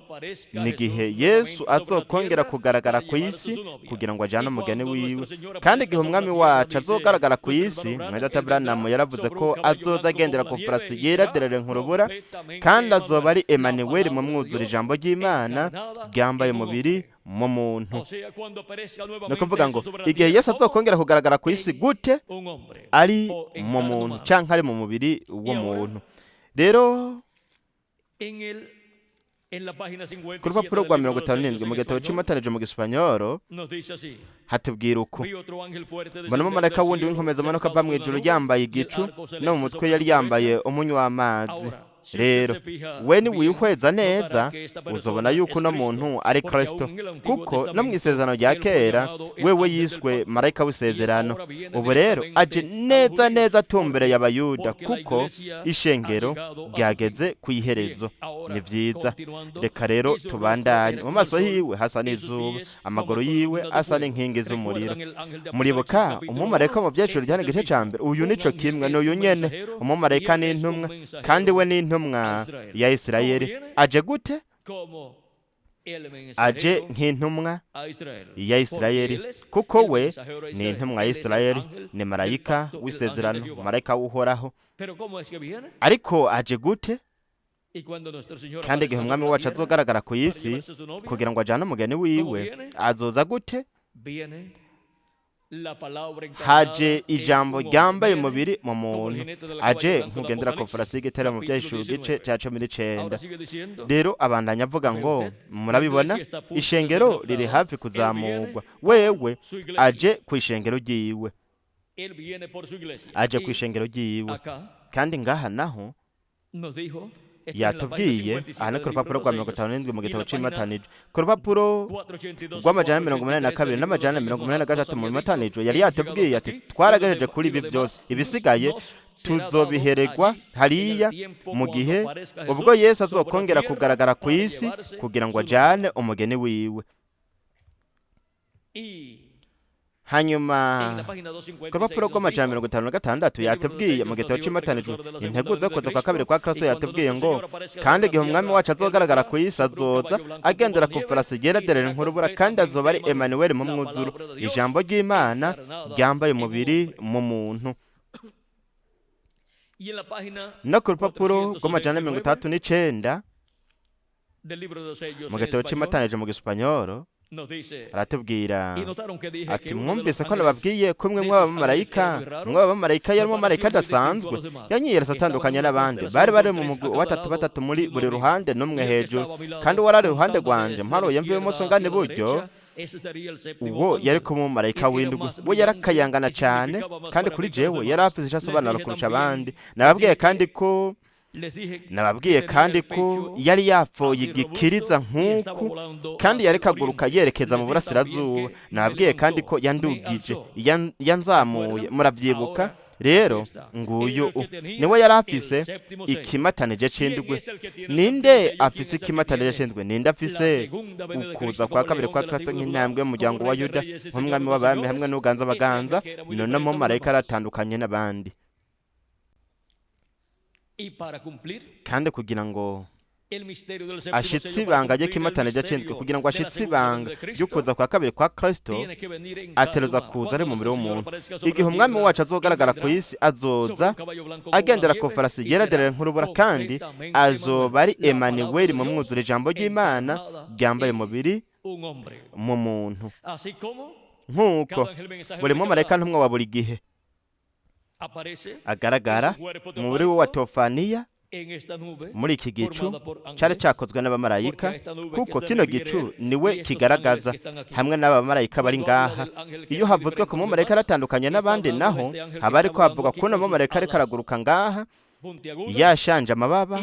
ni igihe Yesu azokongera kugaragara ku isi kugira ngo ajane umugeni wiwe. Kandi igihe Umwami wacu azogaragara ku isi, mwene Branham yaravuze ko azoza agendera ku farasi yera derere nk'urubura, kandi azoba ari Emanuweli mu mwuzuro, ijambo ry'Imana ryambaye umubiri mu muntu. Ni ukuvuga ngo igihe Yesu azokongera kugaragara ku isi gute? Ari mu muntu cyangwa ari mu mubiri w'umuntu. Rero ku rupapuro rwa 57 mu gitabo cy'imatanije mu gisipanyoro hatubwira uku: "Mbona umumarayika wundi w'inkomezi amanuka ava mu ijuru, yambaye igicu, no mu mutwe yari yambaye umunywa w'amazi." Rero we niwihweza neza, uzobona yuko uno muntu ari Kristo, kuko no mu isezerano rya kera wewe yiswe marayika w'isezerano. Ubu rero aje neza neza atumbereye Abayuda, kuko ishengero ryageze ku iherezo. Ni byiza, reka rero tubandanye. Mu maso hiwe hasa n'izuba, amaguru yiwe asa n'inkingi z'umuriro. Muribuka umumarayika mu Byahishuriwe Yohana igice cya mbere? Uyu nico kimwe, ni uyu nyene. Umumarayika n'intumwa, kandi we n'intumwa ya Isirayeli. Aje gute? Aje nk'intumwa ya Isirayeli, kuko we ni intumwa ya Isirayeli, ni marayika w'isezerano, marayika w'Uhoraho. Ariko aje gute? Kandi igihe Umwami wacu azogaragara ku isi kugira ngo ajyane umugeni wiwe, azoza gute? Haje ijambo ryambaye umubiri mu muntu, aje nk'ugendera ku farasi y'igitare mu Byahishuwe igice cya 19. Rero abandanya avuga ngo: "Murabibona, ishengero riri hafi kuzamurwa. Wewe aje ku ishengero ryiwe, aje ku ishengero ryiwe." Kandi ngaha naho yatubwiye, aha ni ku rupapuro rwa 57 mu gitabo c'imatanijwe, ku rupapuro rw'amajana 82 n'amajana 83 mu bimatanijwe, yari yatubwiye ati: "Twaragejeje kuri ibi byose, ibisigaye tuzobiheregwa hariya mu gihe ubwo Yesu azokongera kugaragara ku isi kugira ngo ajane umugeni wiwe." Hanyuma ku rupapuro rw'amajana 56 yatubwiye mu gitabo c'imatanijwe integuza kuza kwa kabiri kwa Kristo, yatubwiye ngo: "Kandi igihe Umwami wacu azogaragara ku isi, azoza agendera ku farasi yera derere nk'urubura, kandi azoba ari Emanuweli mu mwuzuro, ijambo ry'Imana ryambaye umubiri mu muntu." No ku rupapuro rw'amajana 69 mu gitabo c'imatanije mu gisipanyoro aratubwira ati: "Mwumvise ko nababwiye ko umwe mw'abamarayika yari umumarayika adasanzwe. Yanyiyeretse atandukanye n'abandi. Bari mu mugwi wa batatu batatu muri buri ruhande, n'umwe hejuru. Kandi uwari ari iruhande rwanje, mparuye mva ibumoso ngana iburyo, uwo yari kumwe umumarayika w'indwi. We yarakayangana cyane, kandi kuri jewe yari afise icyo asobanura kurusha abandi. Nababwiye kandi ko yari yapfoye igikiriza nk'uku, kandi yari kaguruka yerekeza mu burasirazuba. Nababwiye kandi ko yandugije, yanzamuye. Murabyibuka? Rero nguyu niwe yari afise ikimatanije c'indwi. Ninde afise ikimatanije c'indwi? Ninde afise ukuza kwa kabiri kwa Kristo nk'intambwe y'umuryango wa Yuda, nk'umwami w'abami hamwe n'uganza abaganza? None mumarayika aratandukanye n'abandi." Kandi kugira ngo ashitse ibanga ry'ikimatanije c'indwi, kugira ngo ashitse ibanga ry'ukuza kwa kabiri kwa Kristo, ateruza kuza ari mu mubiri w'umuntu. Igihe Umwami wacu azogaragara ku isi, azoza agendera ku farasi yera derere nk'urubura, kandi azoba ari Emanuweli mu mwuzuro, ijambo ry'Imana ryambaye umubiri mu muntu. Nk'uko buri mumarayika ntumwa wa buri gihe agaragara mu mubiri we wa tofaniya. Muri iki gicu cari cakozwe n'abamarayika, kuko kino gicu niwe kigaragaza hamwe n'abamarayika bari ngaha. Iyo havuzwe ku mumarayika aratandukanye n'abandi, naho haba ariko havuga kuno mumarayika ariko araguruka ngaha yashanje amababa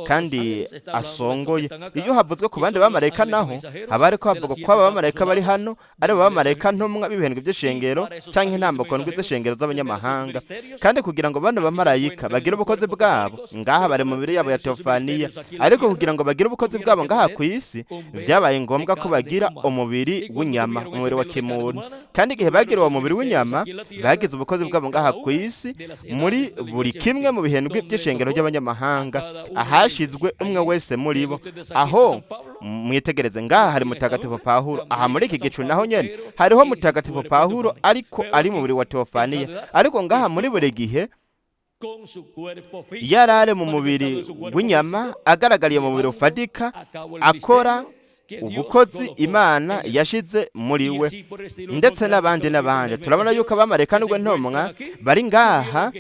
kandi asongoye. Iyo havuzwe ku bandi bamarayika, naho haba ariko havuga ko aba bamarayika bari hano ari bamarayika ntumwa b'ibihembwe by'ishengero canke intambako ndwi z'ishengero z'abanyamahanga. Kandi kugira ngo bano bamarayika bagire ubukozi bwabo ngaha, bari mu mibiri yabo ya teofaniya, ariko kugira ngo bagire ubukozi bwabo ngaha ku isi, vyabaye ngombwa ko bagira umubiri w'inyama, umubiri wa kimuntu. Kandi igihe bagira uwo mubiri w'inyama, bagize ubukozi bwabo ngaha ku isi muri buri kimwe mu bihendwi by'ishengero ry'abanyamahanga, ahashizwe umwe wese muri bo. Aho mwitegereze, ngaha hari mutagatifu Pawulo. Aha muri iki gicu naho nyene hariho mutagatifu Pawulo, ariko ari mu mubiri wa teofaniya. Ariko ngaha muri buri gihe yari ari mu mubiri w'inyama, agaragariye mu mubiri ufatika, akora ubukozi Imana yashize muri we, ndetse n'abandi n'abandi. Turabona yuko abamarayika n'ubwo ntumwa bari ngaha,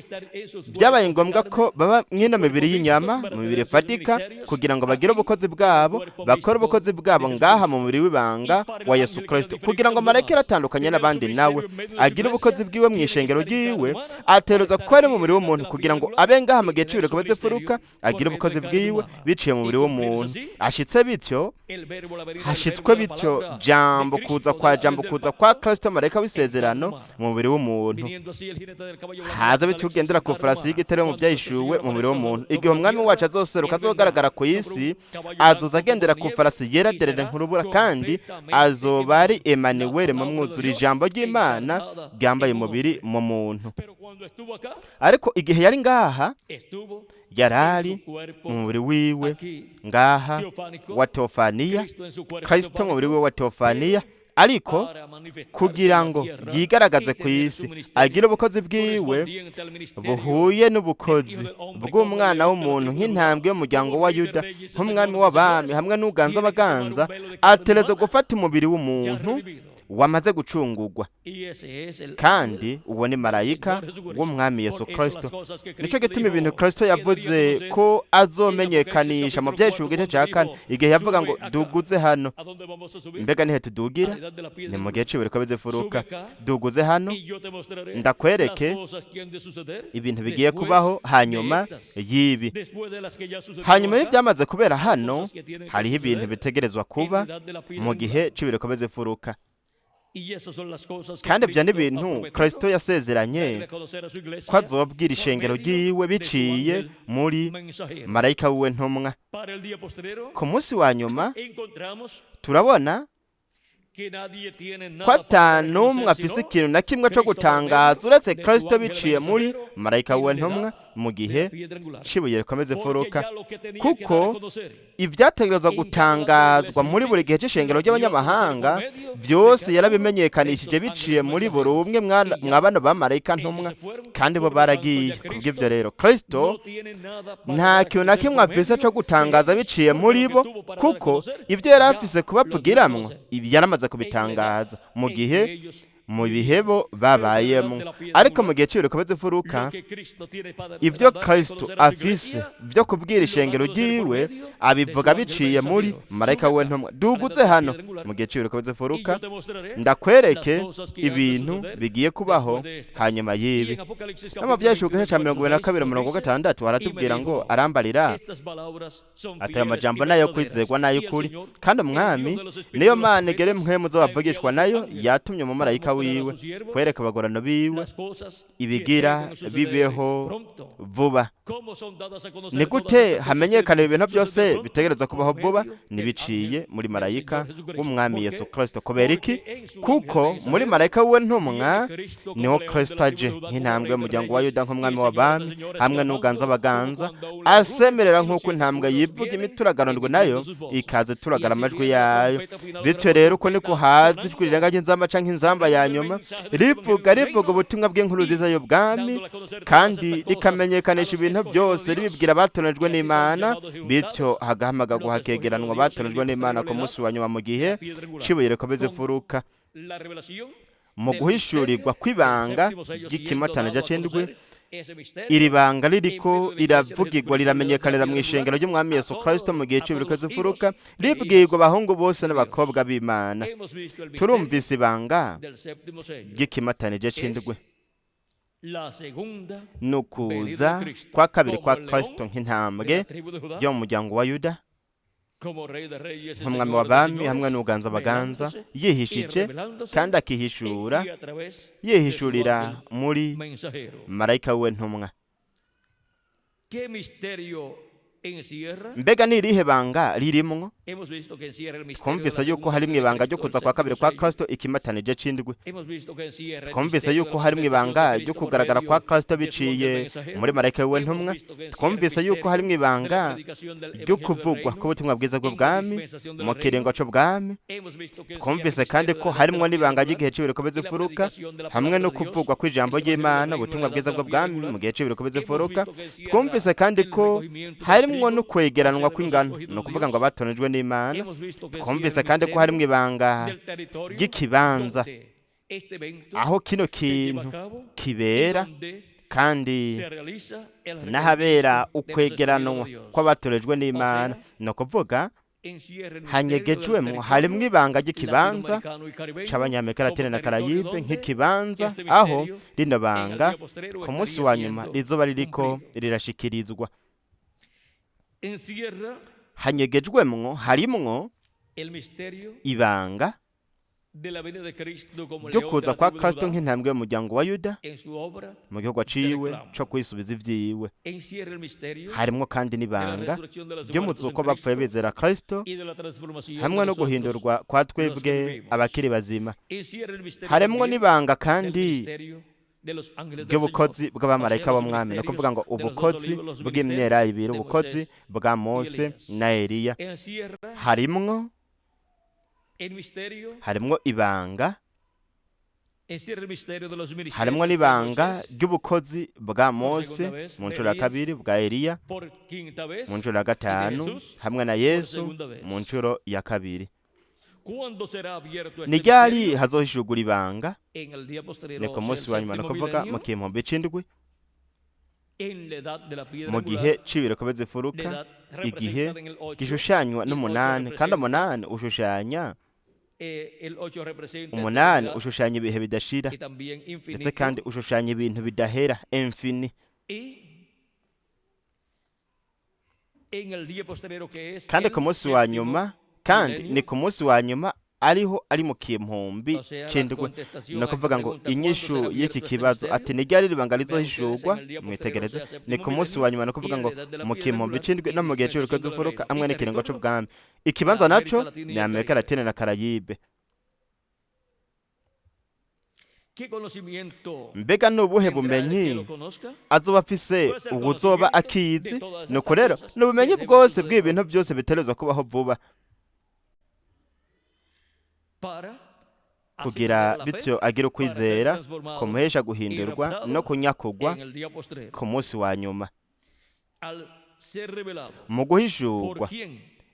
byabaye ngombwa ko baba mw'ino mibiri y'inyama, mu mibiri ifatika, kugira ngo bagire ubukozi bwabo, bakore ubukozi bwabo ngaha mu mubiri w'ibanga wa Yesu Kristo. Kugira ngo marayika aratandukanye n'abandi nawe agire ubukozi bwiwe mu ishengero ryiwe, ateruza ko ari mu mubiri w'umuntu, kugira ngo abe ngaha mu gihe c'ibiriko bizifuruka, agire ubukozi bwiwe biciye mu mubiri w'umuntu. Ashitse bityo, hashitswe bityo jambo, kuza kwa jambo, kuza kwa Kristo, marayika w'isezerano mu mubiri w'umuntu. Haza bityo ugendera ku farasi y'igitare mu Vyahishuwe mu mubiri w'umuntu. Igihe umwami wacu azoseruka, azogaragara ku isi, azoza agendera ku farasi yera derere nk'urubura, kandi azoba ari Emanuweli mu mwuzura, ijambo ry'Imana ryambaye umubiri mu muntu. Ariko igihe yari ngaha, yarari mu mubiri wiwe ngaha wa teofaniya, Kristo mu mubiri wiwe wa teofaniya, ariko kugira ngo yigaragaze ku isi, agire ubukozi bwiwe buhuye n'ubukozi bw'umwana w'umuntu, nk'intambwe y'umuryango wa Yuda, nk'umwami w'abami hamwe n'uganza abaganza, atereza gufata umubiri w'umuntu wamaze gucungurwa. Kandi uwo ni marayika w'umwami Yesu Kristo. Nicyo gituma ibintu Kristo yavuze ko azomenyekanisha mu Vyahishuwe igice cya 4, igihe yavuga ngo: "Duguze hano." Mbega nihe tudugira? Ni mu gihe c'ibiriko bizifuruka. "Duguze hano, ndakwereke ibintu bigiye kubaho hanyuma y'ibi." Hanyuma y'ibyamaze kubera hano, hariho ibintu bitegerezwa kuba mu gihe c'ibiriko bizifuruka. Kandi ibyo ni ibintu Kristo yasezeranye ko azobwira ishengero ryiwe biciye muri marayika wiwe ntumwa. Ku munsi wa nyuma turabona ko atanumwe afise ikintu na kimwe co gutangaza uretse Kristo biciye muri marayika wiwe ntumwa mu gihe c'ibuye rikomeza imfuruka, kuko ibyategerezwa gutangazwa muri buri gihe c'ishengero ry'abanyamahanga byose yarabimenyekanishije biciye muri buri umwe mwa bano bamarayika ntumwa, kandi bo baragiye. Kubw'ivyo rero, Kristo nta kintu na kimwe afise co gutangaza biciye muri bo, kuko ibyo yari afise kubavugiramwo ibi yaramaze kubitangaza mu gihe mu bihebo babayemo. Ariko mu gihe c'ibiriko imfuruka, ibyo Kristo afise byo kubwira ishengero ryiwe abivuga biciye muri marayika we ntumwa: "Duguze hano mu gihe c'ibiriko imfuruka, ndakwereke ibintu bigiye kubaho hanyuma y'ibi." No mu Vyahishuwe igice ca 22 umurongo wa 6 haratubwira ngo: "Arambarira ati: ayo majambo nayo kwizerwa n'ay'ukuri, kandi umwami niyo Mana igere mpwemu z'abavugishwa nayo yatumye umumarayika wiwe kwereka abagorano biwe ibigira bibeho vuba." Ni gute hamenyekana ibintu byose bitegerezwa kubaho vuba? Nibiciye muri marayika w'umwami Yesu Kristo. Kubera iki? Kuko muri marayika we ntumwa niho Kristo aje nk'intambwe y'umuryango wa Yuda, nk'umwami w'abami hamwe n'uganza abaganza, asemerera nk'uko intambwe yivuga imituragaro nayo ikaza ituragara amajwi yayo. Bityo rero uko niko haza ijwi rirenga ry'inzamba canke inzamba ya nyuma, rivuga rivuga ubutumwa bw'inkuru nziza y'ubwami, kandi rikamenyekanisha ibintu byose, ribibwira abatoranijwe n'Imana. Bityo hagahamagarwa, hakegeranwa abatoranijwe n'Imana ku munsi wa nyuma mu gihe c'ibuye rikomeza imfuruka, mu guhishurirwa kw'ibanga ry'ikimatana c'indwi. Iri banga ririko riravugirwa, riramenyekanira mu ishengero ry'Umwami Yesu Kristo mu gihe c'ibiriko z'imfuruka, ribwirwa abahungu bose n'abakobwa b'Imana. Turumvise ibanga ry'ikimatanije c'indwi, ni ukuza kwa kabiri kwa Kristo nk'intambwe yo mu muryango wa Yuda, nk'umwami w'abami hamwe n'uganza baganza, yihishije kandi akihishura, yihishurira muri marayika we ntumwa. Mbega ni irihe banga ririmwo? Twumvise yuko harimwo ibanga ryo kuza kwa kabiri kwa Kristo, ikimatanije c'indwi. Twumvise yuko harimwo ibanga ryo kugaragara kwa Kristo biciye muri marayika we ntumwa. Twumvise yuko harimwo ibanga ryo kuvugwa k'ubutumwa bwiza bw'ubwami mu kiringo c'ubwami. Twumvise kandi ko harimwo n'ibanga ry'igihe c'ibiriko bizifuruka hamwe no kuvugwa kw'ijambo ry'Imana, ubutumwa bwiza bw'ubwami mu gihe c'ibiriko bizifuruka. Twumvise kandi ko harimwo no kwegeranwa kw'ingano, ni ukuvuga ngo abatonejwe n'Imana. Twumvise kandi ko harimwo ibanga ry'ikibanza aho kino kintu kibera kandi n'ahabera ukwegeranwa kw'abatorejwe n'Imana, ni ukuvuga hanyegejwemwo, harimwo ibanga ry'ikibanza c'Abanyamerika Latine na Karayibe nk'ikibanza aho rino banga ku munsi wa nyuma rizoba ririko rirashikirizwa. Hanyegejwemwo, harimwo ibanga ryo kuza kwa Kristo nk'intambwe y'umuryango wa Yuda mu gihugu aciwe co kwisubiza ivyiwe. Harimwo kandi n'ibanga ry'umuzuko bapfuye bizera Kristo hamwe no guhindurwa kwa twebwe abakiri bazima. Harimwo n'ibanga kandi ry'ubukozi bw'abamarayika b'Umwami, ni ukuvuga ngo ubukozi bw'imyera ibiri, ubukozi bwa Mose na Eliya. Harimwo ibanga, harimwo n'ibanga ry'ubukozi bwa Mose mu nshuro ya kabiri, bwa Eliya mu nshuro ya gatanu, hamwe na Yesu mu nshuro ya kabiri. Ni ryari hazohishurwa ibanga? Ni ku munsi wa nyuma, ni ukuvuga mu kimpumbi c'indwi, mu gihe c'ibiriko bizifuruka, igihe gishushanywa n'umunani, kandi umunani ushushanya ibihe bidashira, ndetse kandi ushushanya ibintu bidahera, infini. Kandi ku munsi wa nyuma, kandi ni ku munsi wa nyuma ariho ari mu kimpumbi c'indwi, ni ukuvuga ngo inyishu y'iki kibazo ati ni ryari ibanga rizohishurwa, mwitegereze, ni ku munsi wa nyuma, ni ukuvuga ngo mu kimpumbi c'indwi no mu gihe c'ibiriko z'imfuruka hamwe n'ikiringo c'ubwami. Ikibanza naco ni Amerika Latine na Karayibe. Mbega ni ubuhe bumenyi azoba afise uwuzoba akizi? Nuko rero ni ubumenyi bwose bw'ibintu byose biterezwa kubaho vuba, kugira bityo agira ukwizera kumuhesha guhindurwa no kunyakugwa ku munsi wa nyuma. Mu guhishurwa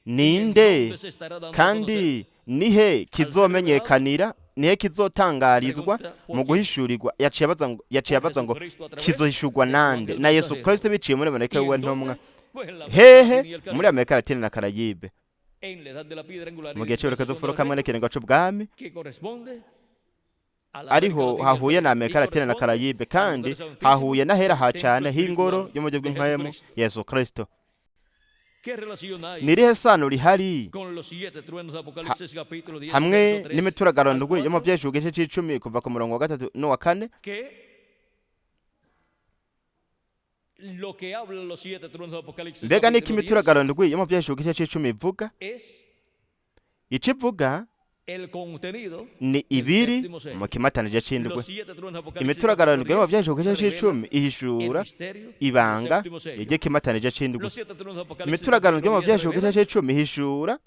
ninde kandi nihe kizomenyekanira, nihe kizotangarizwa? Mu guhishurirwa yaciye abaza ngo kizohishurwa nande? Na Yesu Kristo biciye muri marayika we ntumwa. Hehe? Muri Amerika Latine na Karayibe, mu gihe c'ibiriko z'imfuruka hamwe n'ikiringo c'ubwami, ariho hahuye na Amerika Latine na Karayibe, kandi hahuye n'ahera ha cane h'ingoro y'umujyi bw'impwemu Yesu Kristo. Ni irihe sano rihari hamwe n'imituragaro ndwi yo mu Vyahishurwa igice c'icumi kuva ku murongo wa gatatu n'uwa kane? Mbega niki imituragaro ndwi yo mu Vyahishurwa igice c'icumi ivuga? Ico ivuga ni ibiri mu kimatanije c'indwi. Imituragaro ndwi yo mu Vyahishurwa igice c'icumi ihishura ibanga ry'ikimatanije c'indwi. Imituragaro ndwi yo mu Vyahishurwa igice c'icumi ihishura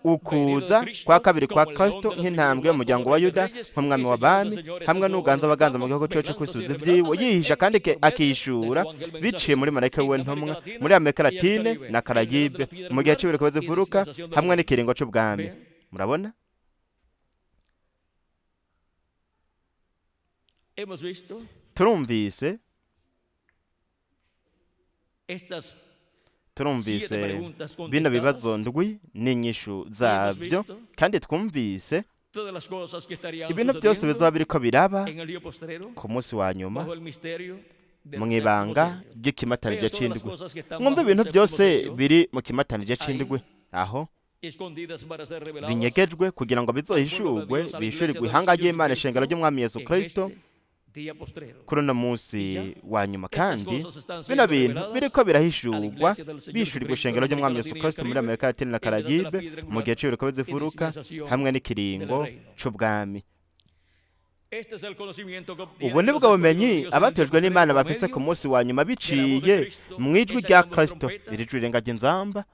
ukuza kwa kabiri kwa Kristo nk'intambwe y'umuryango wa Yuda, nk'umwami w'abami hamwe n'uganza abaganza mu gihugu ciwe co kwisubiza ivyiwe, yihisha kandi akihishura biciye muri marayika we ntumwa muri Amerika Latine na Karayibe mu gihe c'ibiriko bizifuruka hamwe n'ikiringo c'ubwami. Murabona? Turumvise Estas Turumvise siete preguntas bino bibazo contestadas, ndwi n'inyishu zabyo, kandi twumvise todas las cosas que estarían ibintu byose sucediendo bizoba biriko biraba en el día postrero ku munsi wa nyuma bajo el misterio del mu séptimo ibanga sello. ry'ikimatanije Vean todas las c'indwi. cosas que están Mwumve bajo el ibintu séptimo byose sello, biri mu kimatanije c'indwi aho escondidas para ser reveladas binyegejwe kugira ngo bizohishurwe, bihishurirwe ihanga ry'Imana, ishengero ry'Umwami Yesu en Kristo este día postrero. kuri uno munsi wa nyuma. Estas Kandi cosas están bino siendo bintu reveladas biriko a la birahishurwa, iglesia del Señor bishurirwa Jesucristo ishengero en ry'Umwami América Yesu Latina y el Kristo muri Caribe Amerika Latina na en la edad de la Karayibe piedra mu angular gihe c'ibiriko y bizifuruka dispensación hamwe n'ikiringo del reino. c'ubwami. Este es el conocimiento que Ubu obtienen ni los bwo bumenyi escogidos de Dios en el día abatojwe postrero n'Imana por bafise ku medio munsi wa nyuma de la voz de biciye Cristo, mu ijwi esa rya gran voz de Kristo, trompeta, iri jwi rirenga ry'inzamba,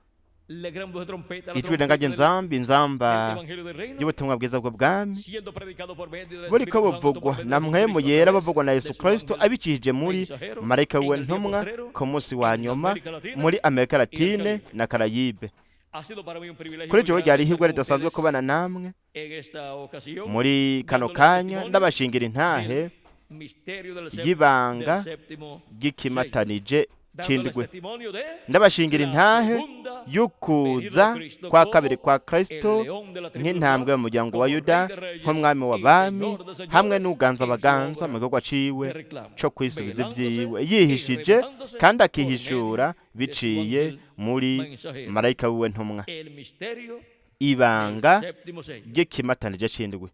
la gran voz de trompeta, la ijwi rirenga trompeta del, ry'inzamba, inzamba del Evangelio del Reino, y'ubutumwa bwiza bw'ubwami siendo predicado por medio del buriko Espíritu Santo, buvugwa por medio na de Mpwemu Jesucristo a Yera, través buvugwa na de Yesu su Kristo ángel abicishije muri mensajero marayika en wiwe el día ntumwa postrero ku munsi wa en nyuma América Latina muri Amerika y el Latine Caribe. na Karayibe. Ha sido para mí un privilegio Kuri muy jewe grande ryari estar ihirwe con ridasanzwe ustedes kubana namwe en esta ocasión, muri kano dándoles kanya, testimonio ndabashingira intahe del misterio y'ibanga del séptimo sello, ry'ikimatanije dándoles c'indwi, testimonio de ndabashingira la intahe segunda venida de y'ukuza Cristo kwa kabiri como kwa el Kristo león de la tribu de nk'intambwe Judá, y'umuryango wa como rey Yuda, de reyes nk'umwami y w'abami señor de hamwe señores n'uganza en su abaganza mu obra gikorwa ciwe de reclamo, co kwisubiza velándose ivyiwe, y yihishije revelándose kandi por medio akihishura de su biciye ángel muri mensajero. marayika wiwe ntumwa. El misterio del Ibanga séptimo sello. ry'ikimatanije c'indwi.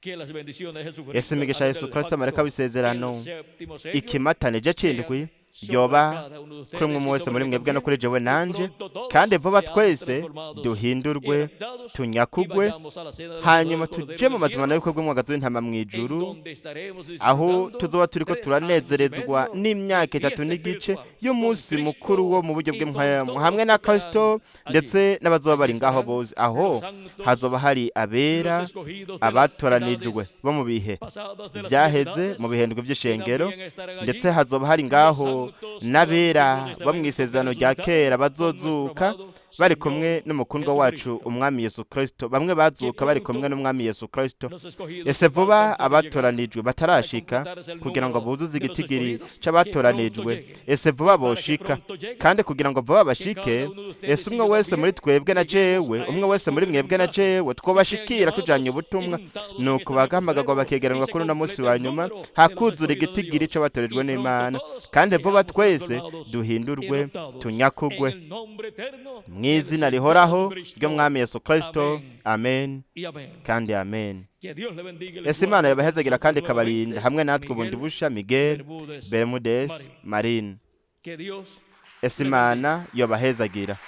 Que las bendiciones de Ese Jesucristo, imigisha ya ángel Yesu del Kristo, marayika pacto, w'isezerano, el séptimo sello, ikimatanije c'indwi, sean sobre yoba cada uno de kuri umwe ustedes y wese sobre muri mí mwebwe no también, kuri jewe y nanje, pronto todos kandi vuba seamos twese transformados y duhindurwe, adaptados y tunyakugwe, vayamos a la cena del hanyuma del Cordero tuje mu del mazimano cielo, y'ubukwe bw'umwagazi w'intama en mw'ijuru, donde estaremos aho disfrutando tuzoba turiko 3 años y turanezerezwa medio de n'imyaka 3 fiesta n'igice espiritual con y'umunsi mukuru wo Cristo mu buryo y con bw'impwemu todos hamwe los na que estarán Kristo allí. ndetse n'abazoba bari Allí ngaho estarán bose. Aho los santos, hazoba hari abera, los escogidos de las abatoranijwe edades bo mu bihe pasadas de las vyaheze, siete mu edades, bihendwe que vy'ishengero, también estarán ndetse allí hazoba hari los ngaho santos del n'abera Antiguo bo mu Testamento que isezerano rya resucitaron kera con nuestro bazozuka amado bari Señor kumwe n'umukundwa wacu Jesucristo. Umwami Yesu Kristo, bamwe bazuka Que bari kumwe pronto n'Umwami Yesu Kristo. los escogidos Ese que vuba faltan por llegar abatoranijwe para batarashika completar el kugira ngo número buzuze de los igitigiri escogidos, que pronto c'abatoranijwe, lleguen, ese vuba para que boshika, pronto lleguen, kandi kugira ngo vuba que bashike, cada uno de ustedes ese y umwe yo wese muri también twebwe na lleguemos jewe, a umwe ellos wese con muri el mwebwe na mensaje jewe, y sean twobashikira tujanye llamados y ubutumwa, juntados en nuko este día bagahamagarwa postrero y bakegeranwa se kuri uno munsi complete wa el nyuma, número de los hakuzura escogidos de igitigiri Dios c'abatorejwe y pronto n'Imana, todos kandi vuba seamos twese transformados y duhindurwe, adoptados en tunyakugwe el nombre eterno mu del izina Señor rihoraho Jesucristo. ry'Umwami Yesu Kristo. Amén Amen y amén. kandi amen. Que Dios le bendiga y les Ese Imana guarde. yabahezagira kandi Nosotros ikabarinda nuevamente, hamwe natwe bundi Miguel busha, Miguel Bermúdez Bermudez Marín. Marin. Que Dios Ese le bendiga. Imana yobahezagira.